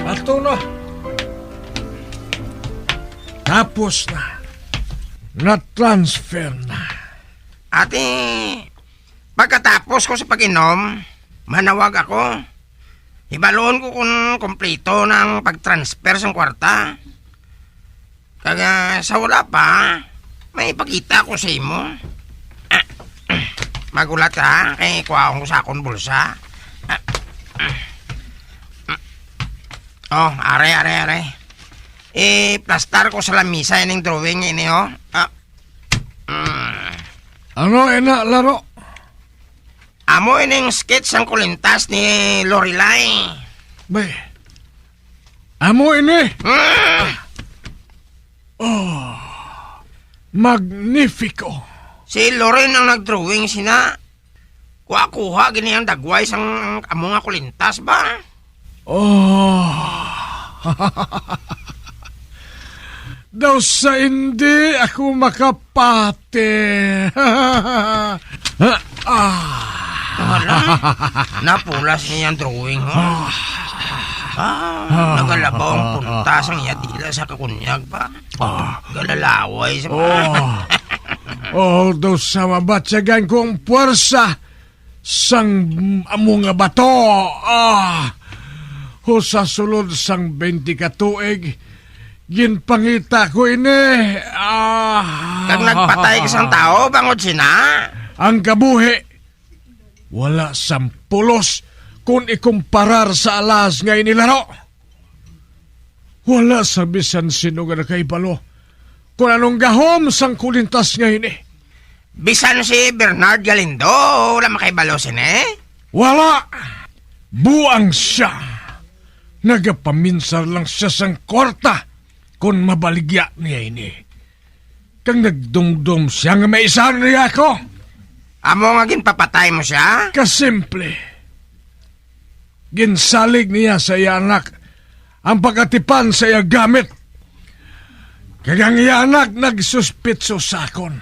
Ato na. Tapos na. Na-transfer na. Ati, pagkatapos ko sa pag-inom, manawag ako. Hibaluon ko kung kompleto na ang pag-transfer sang kwarta. Kag, ah, sa wala pa, may ipakita ko sa imo. Ah, magulat, ha, kay kuhaon ko sa akon bulsa. Ah, ah. Oh, are, are, are. Iplastar ko sa lamisa ining drawing ini, oh. Ah. Mm. Ano ina, laro? Amo ining sketch sang kulintas ni Lorelai. Bay, amo ini. Mm. Oh, magnifico. Si Loren ang nag-drawing sina. Kuha-kuha gini ang dagway sang amo nga kulintas ba? Oh. Daw sa hindi ako makapati. Ah. Hala, napulas niya ang drawing, ha? Ah. Ah, nagalabaw ang punta sang iya dila sa kakunyag pa. Ah. Galalaway sa Oh. Oh, daw sa mabatyagan ko ang puwersa sang amo nga bato. Ah. Ho, sa sulod sang twenty ka tuig, ginpangita ko ini. Ah. Kag nagpatay ka sang tawo bangod sina? Ang kabuhi wala sang pulos kon ikumparar sa alas nga ini, laro. Wala sa bisan sino nga nakahibalo kon anong gahom sang kulintas nga ini. Bisan si Bernard Galindo, wala makahibalo sini? Wala. Buang sia. Nagapaminsar lang sia sang kwarta kon mabaligya niya ini. Kag nagdumdom sia nga maisahan niya ako. Amo nga ginpapatay mo sia? Kasimple. Ginsalig niya sa iya anak ang pagatipan sa iya gamit. Kag ang iya anak nagsuspitso sa akon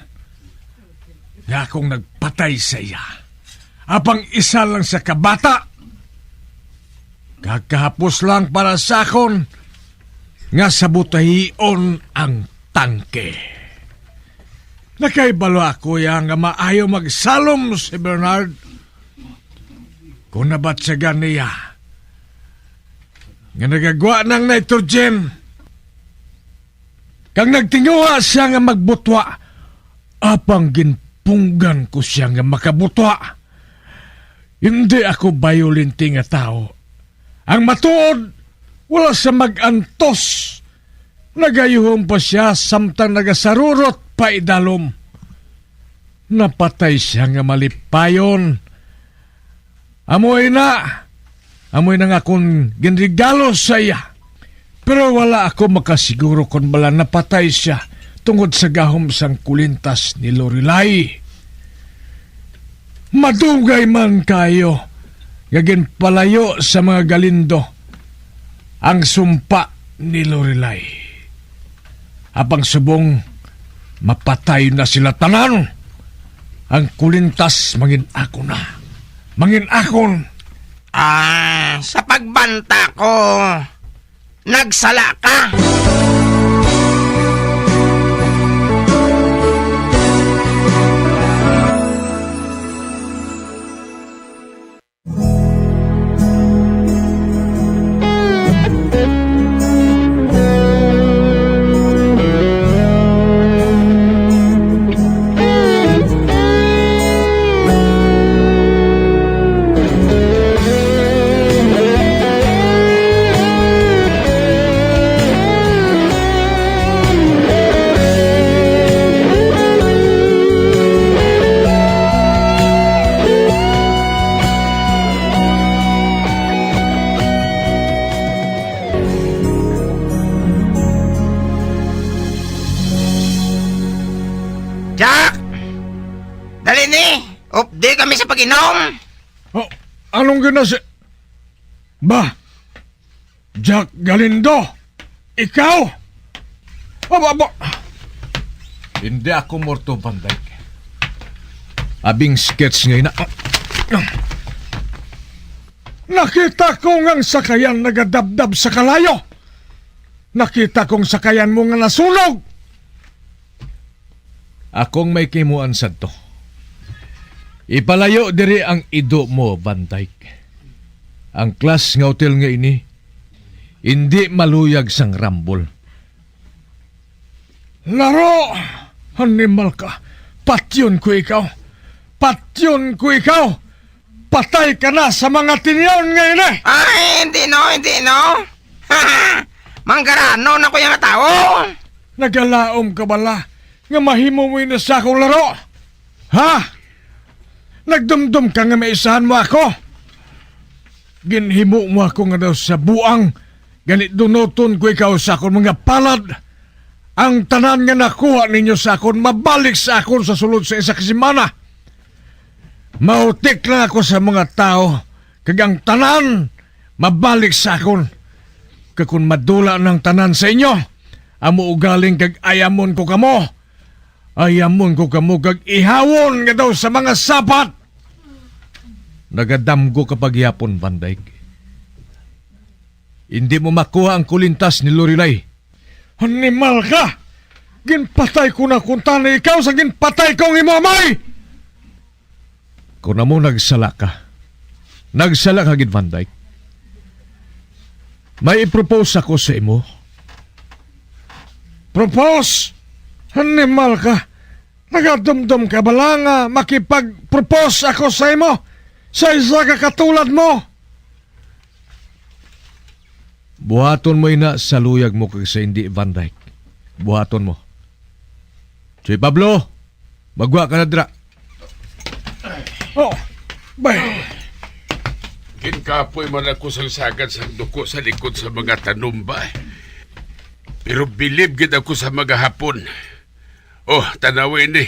nga akong nagpatay sa iya. Apang isa lang sia ka bata. Kag kahapos lang para sa akon nga sabutahion ang tangke. Nakahibalo ako iya nga maayo magsalom si Bernard. Kung nabatyagan niya nga nagagwa ng nitrogen, kag nagtinguha sia nga magbutwa, apang ginpunggan ko sia nga makabutwa. Hindi ako bayolente nga tawo. Ang matuod, Wala sa mag-antos, nagayuhom pa sia samtang nagasarurot pa idalom. Napatay sia nga malipayon. Amo ina, amo ina nga akon ginregalo sa iya. Pero wala ako makasiguro kon bala napatay sia tungod sa gahom sang kulintas ni Lorelai. Madugay man kayo nga ginpalayo sa mga Galindo ang sumpa ni Lorelai. Apang subong mapatay na sila tanan, ang kulintas mangin akon na. Mangin akon. Ah, sa pagbanta ko, nagsala ka. Jack! Dali ni! Updi kami sa pag-inom! Oh, anong ginasi-, Ba? Jack Galindo? Ikaw? Aba, aba. Hindi ako morto, Van Dyke. Abing sketch nga ina-, Nakita ko nga ang sakayan nagadabdab sa kalayo. Nakita kong sakayan mo nga nasunog. Akong may kimuan sadto. Ipalayo diri ang ido mo, Van Dyke. Ang class nga hotel nga ini, indi maluyag sang rambol. Laro! Animal ka! Patyon ko ikaw! Patyon ko ikaw! Patay ka na sa mga tinyon nga ini! Ay, hindi no, hindi no! Manggarano na ko yung tao! Nagalaom ka bala nga mahimo mo ini sa akong laro? Ha? Nagdumdom ka nga maisahan mo ako? Ginhimo mo ako nga daw sa buang, gani dunoton ko ikaw sa akon mga palad. Ang tanan nga nakuha ninyo sa akon mabalik sa akon sa sulod sa isa ka semana. Mautik lang ako sa mga tawo, kag ang tanan mabalik sa akon. Kag kon madula nang tanan sa inyo, amo ugaling kag ayamon ko kamo. Ayamon ko kamo kag ihawon nga daw sa mga sapat. Nagadamgo ka pa gihapon, Van Dyke. Hindi mo makuha ang kulintas ni Lorelai. Animal ka! Ginpatay ko na kuntani ikaw sa ginpatay ko ang imo amay! Kung amo nagsala ka, nagsala ka gid, Van Dyke. May i-propose ako sa imo. Propose? Animal ka! Nagadumdom ka bala nga makipag-propose ako sa imo sa isa ka katulad mo? Buhaton mo ina sa luyag mo kag sa hindi, Van Dyke. Buhaton mo. Soy Pablo, magwa ka na dira. Oh, bay. Ginkapoy man ako sang sagad sang duko sa likod sa mga tanom ba. Pero bilib gid ako sa mga Hapon. Oh, tanawa ini.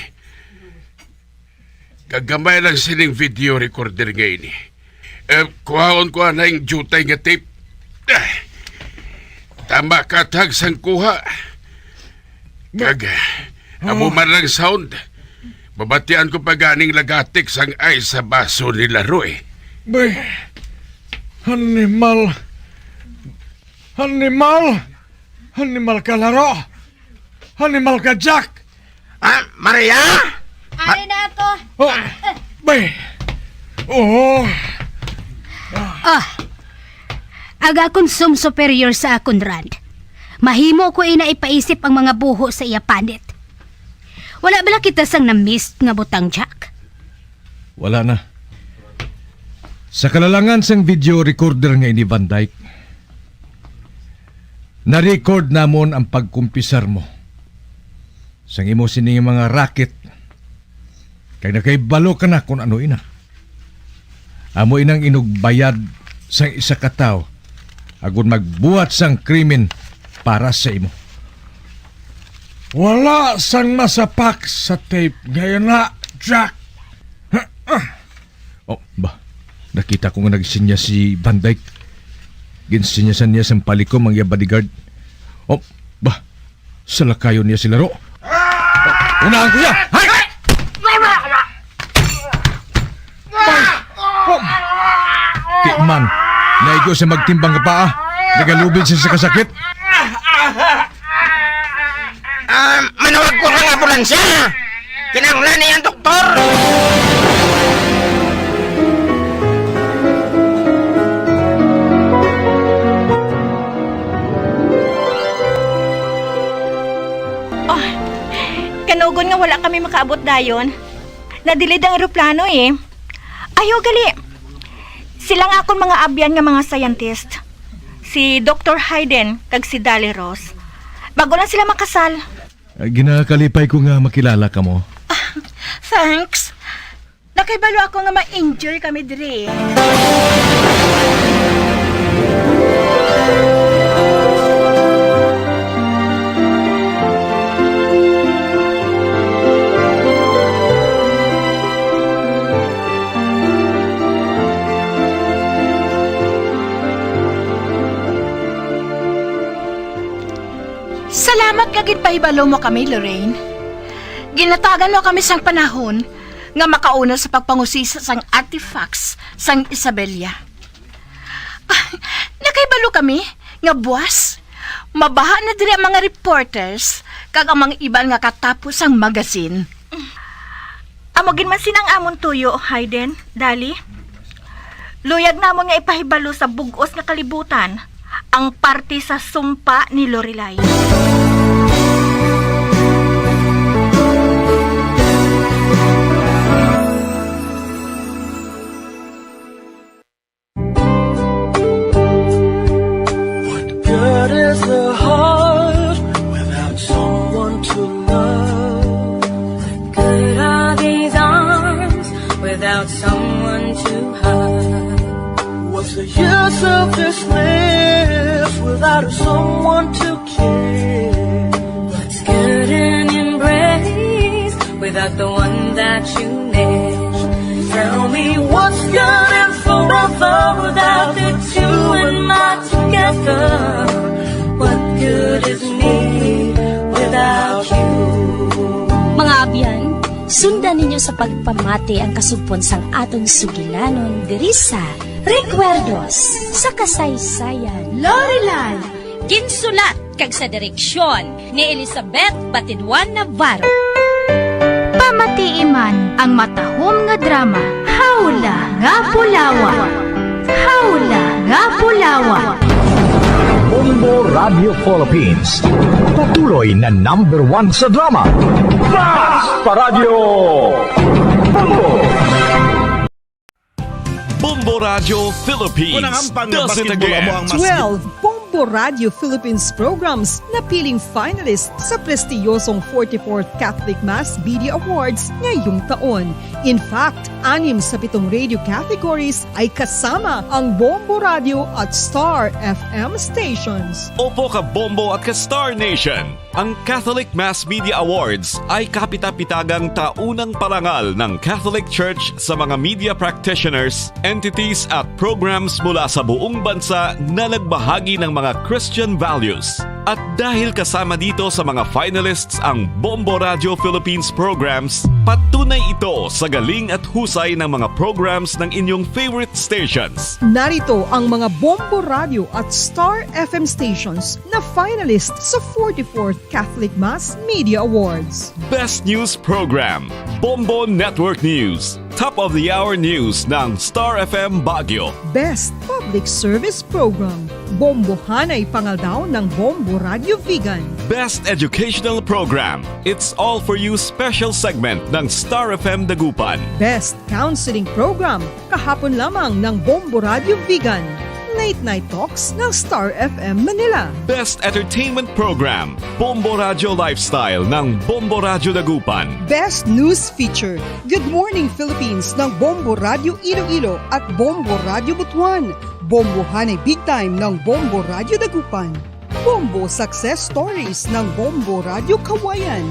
Kagamay lang sining video recorder nga ini. Eh, kuhaon ko anay ang jutay nga tape. Ah, tama ka tag sang kuha. Kag, amo man lang sound. Mabatian ko pa ganing lagatik sang ice sa baso ni Laroy. Bay, animal. Animal. Animal ka, Laro. Animal ka, Jack. Ah, Maria? Ari na ako. Oh, bay. Oh. Ah, aga akon sum superior sa akon rand. Mahimo ko ina ipaisip ang mga buho sa iya panit. Wala bala kita sang na-miss nga butang, Jack? Wala na. Sa kalalangan sang video recorder nga ini, Van Dyke, Na-record namon ang pagkumpisar mo sang imo sining mga racket, kag nakahibalo ka na kon ano ina. Amo inang inugbayad sang isa ka tawo agud magbuhat sang krimen para sa imo. Wala sang masapak sa tape ngayon na, Jack. Oh, ba? Nakita ko nga nagsinya si Van Dyke. Ginsinyasan niya sang palikom ang iya bodyguard. Oh, ba? Salakayon niya sila, ro. Unahan ko siya! Hay! Oh! Di man, naigo siya magtimbang nga paa. Nagalubid siya sa kasakit. Ah, manawag ko ang ambulansya. Kinahanglan niya ang doktor. Oh, kanugon nga wala kami makaabot dayon. Nadilid ang eroplano eh. Ayaw gali. Sila nga akon mga abyan nga mga scientist. Si Doktor Hayden kag si Dali Rose. Bago lang sila makasal. Ah, ginakalipay ko nga makilala kamo. Ah, thanks. Nakahibalo ako nga ma-injure kami diri. Salamat nga ginpahibalo mo kami, Lorraine. Ginhatagan mo kami sang panahon nga makauna sa pagpangusisa sang artifacts sang Isabela. Ah, nakahibalo kami nga buas, mabaha na diri ang mga reporters kag ang mga iban nga katapo sang magazine. Amo gid man sina ang amon tuyo, Hayden, Dali. Luyag namon nga ipahibalo sa bug-os nga kalibutan ang parte sa sumpa ni Lorelai. What good is the heart without someone to love? What good are these arms without someone to hug? What's the use of this life without someone to care? What's good an embrace without the one that you miss? Tell me what's good and forever without the two and my together? What good is me without you? Mga abyan, sundan ninyo sa pagpamati ang kasugpon sang aton sugilanon diri sa Recuerdos sa Kasaysayan. Lorelai. Ginsulat kag sa direksyon ni Elizabeth Batiduan Navarro. Pamatii man ang matahom nga drama, Hawla nga Pulawa. Hawla nga Pulawa. Bombo Radio Philippines, patuloy na number one sa drama. Basta Radyo Bombo! Bombo Radio Philippines Kung ang ampang does it nabakit mo again. Amo ang mas Twelve Bombo Radio Philippines programs napiling finalist sa prestiyosong forty-fourth Catholic Mass Media Awards ngayong taon. In fact, anim sa pitong radio categories ay kasama ang Bombo Radio at Star F M stations. Opo ka Bombo at ka Star Nation. Ang Catholic Mass Media Awards ay kapita-pitagang taunang parangal ng Catholic Church sa mga media practitioners, entities at programs mula sa buong bansa na nagbahagi ng mga Christian values. At dahil kasama dito sa mga finalists ang Bombo Radio Philippines programs, patunay ito sa galing at husay ng mga programs ng inyong favorite stations. Narito ang mga Bombo Radio at Star F M stations na finalist sa forty-fourth Catholic Mass Media Awards. Best News Program, Bombo Network News. Top of the Hour News ng Star F M Baguio. Best Public Service Program, Bombo Hanay Pangaldaw ng Bombo Radio Vigan. Best Educational Program, It's All For You Special Segment ng Star F M Dagupan. Best Counseling Program, kahapon lamang ng Bombo Radio Vigan. Late Night Talks ng Star F M Manila. Best Entertainment Program, Bombo Radyo Lifestyle ng Bombo Radyo Dagupan. Best News Feature, Good Morning Philippines ng Bombo Radyo Iloilo at Bombo Radyo Butuan. Bombo Hanay Big Time ng Bombo Radyo Dagupan. Bombo Success Stories ng Bombo Radyo Kawayan.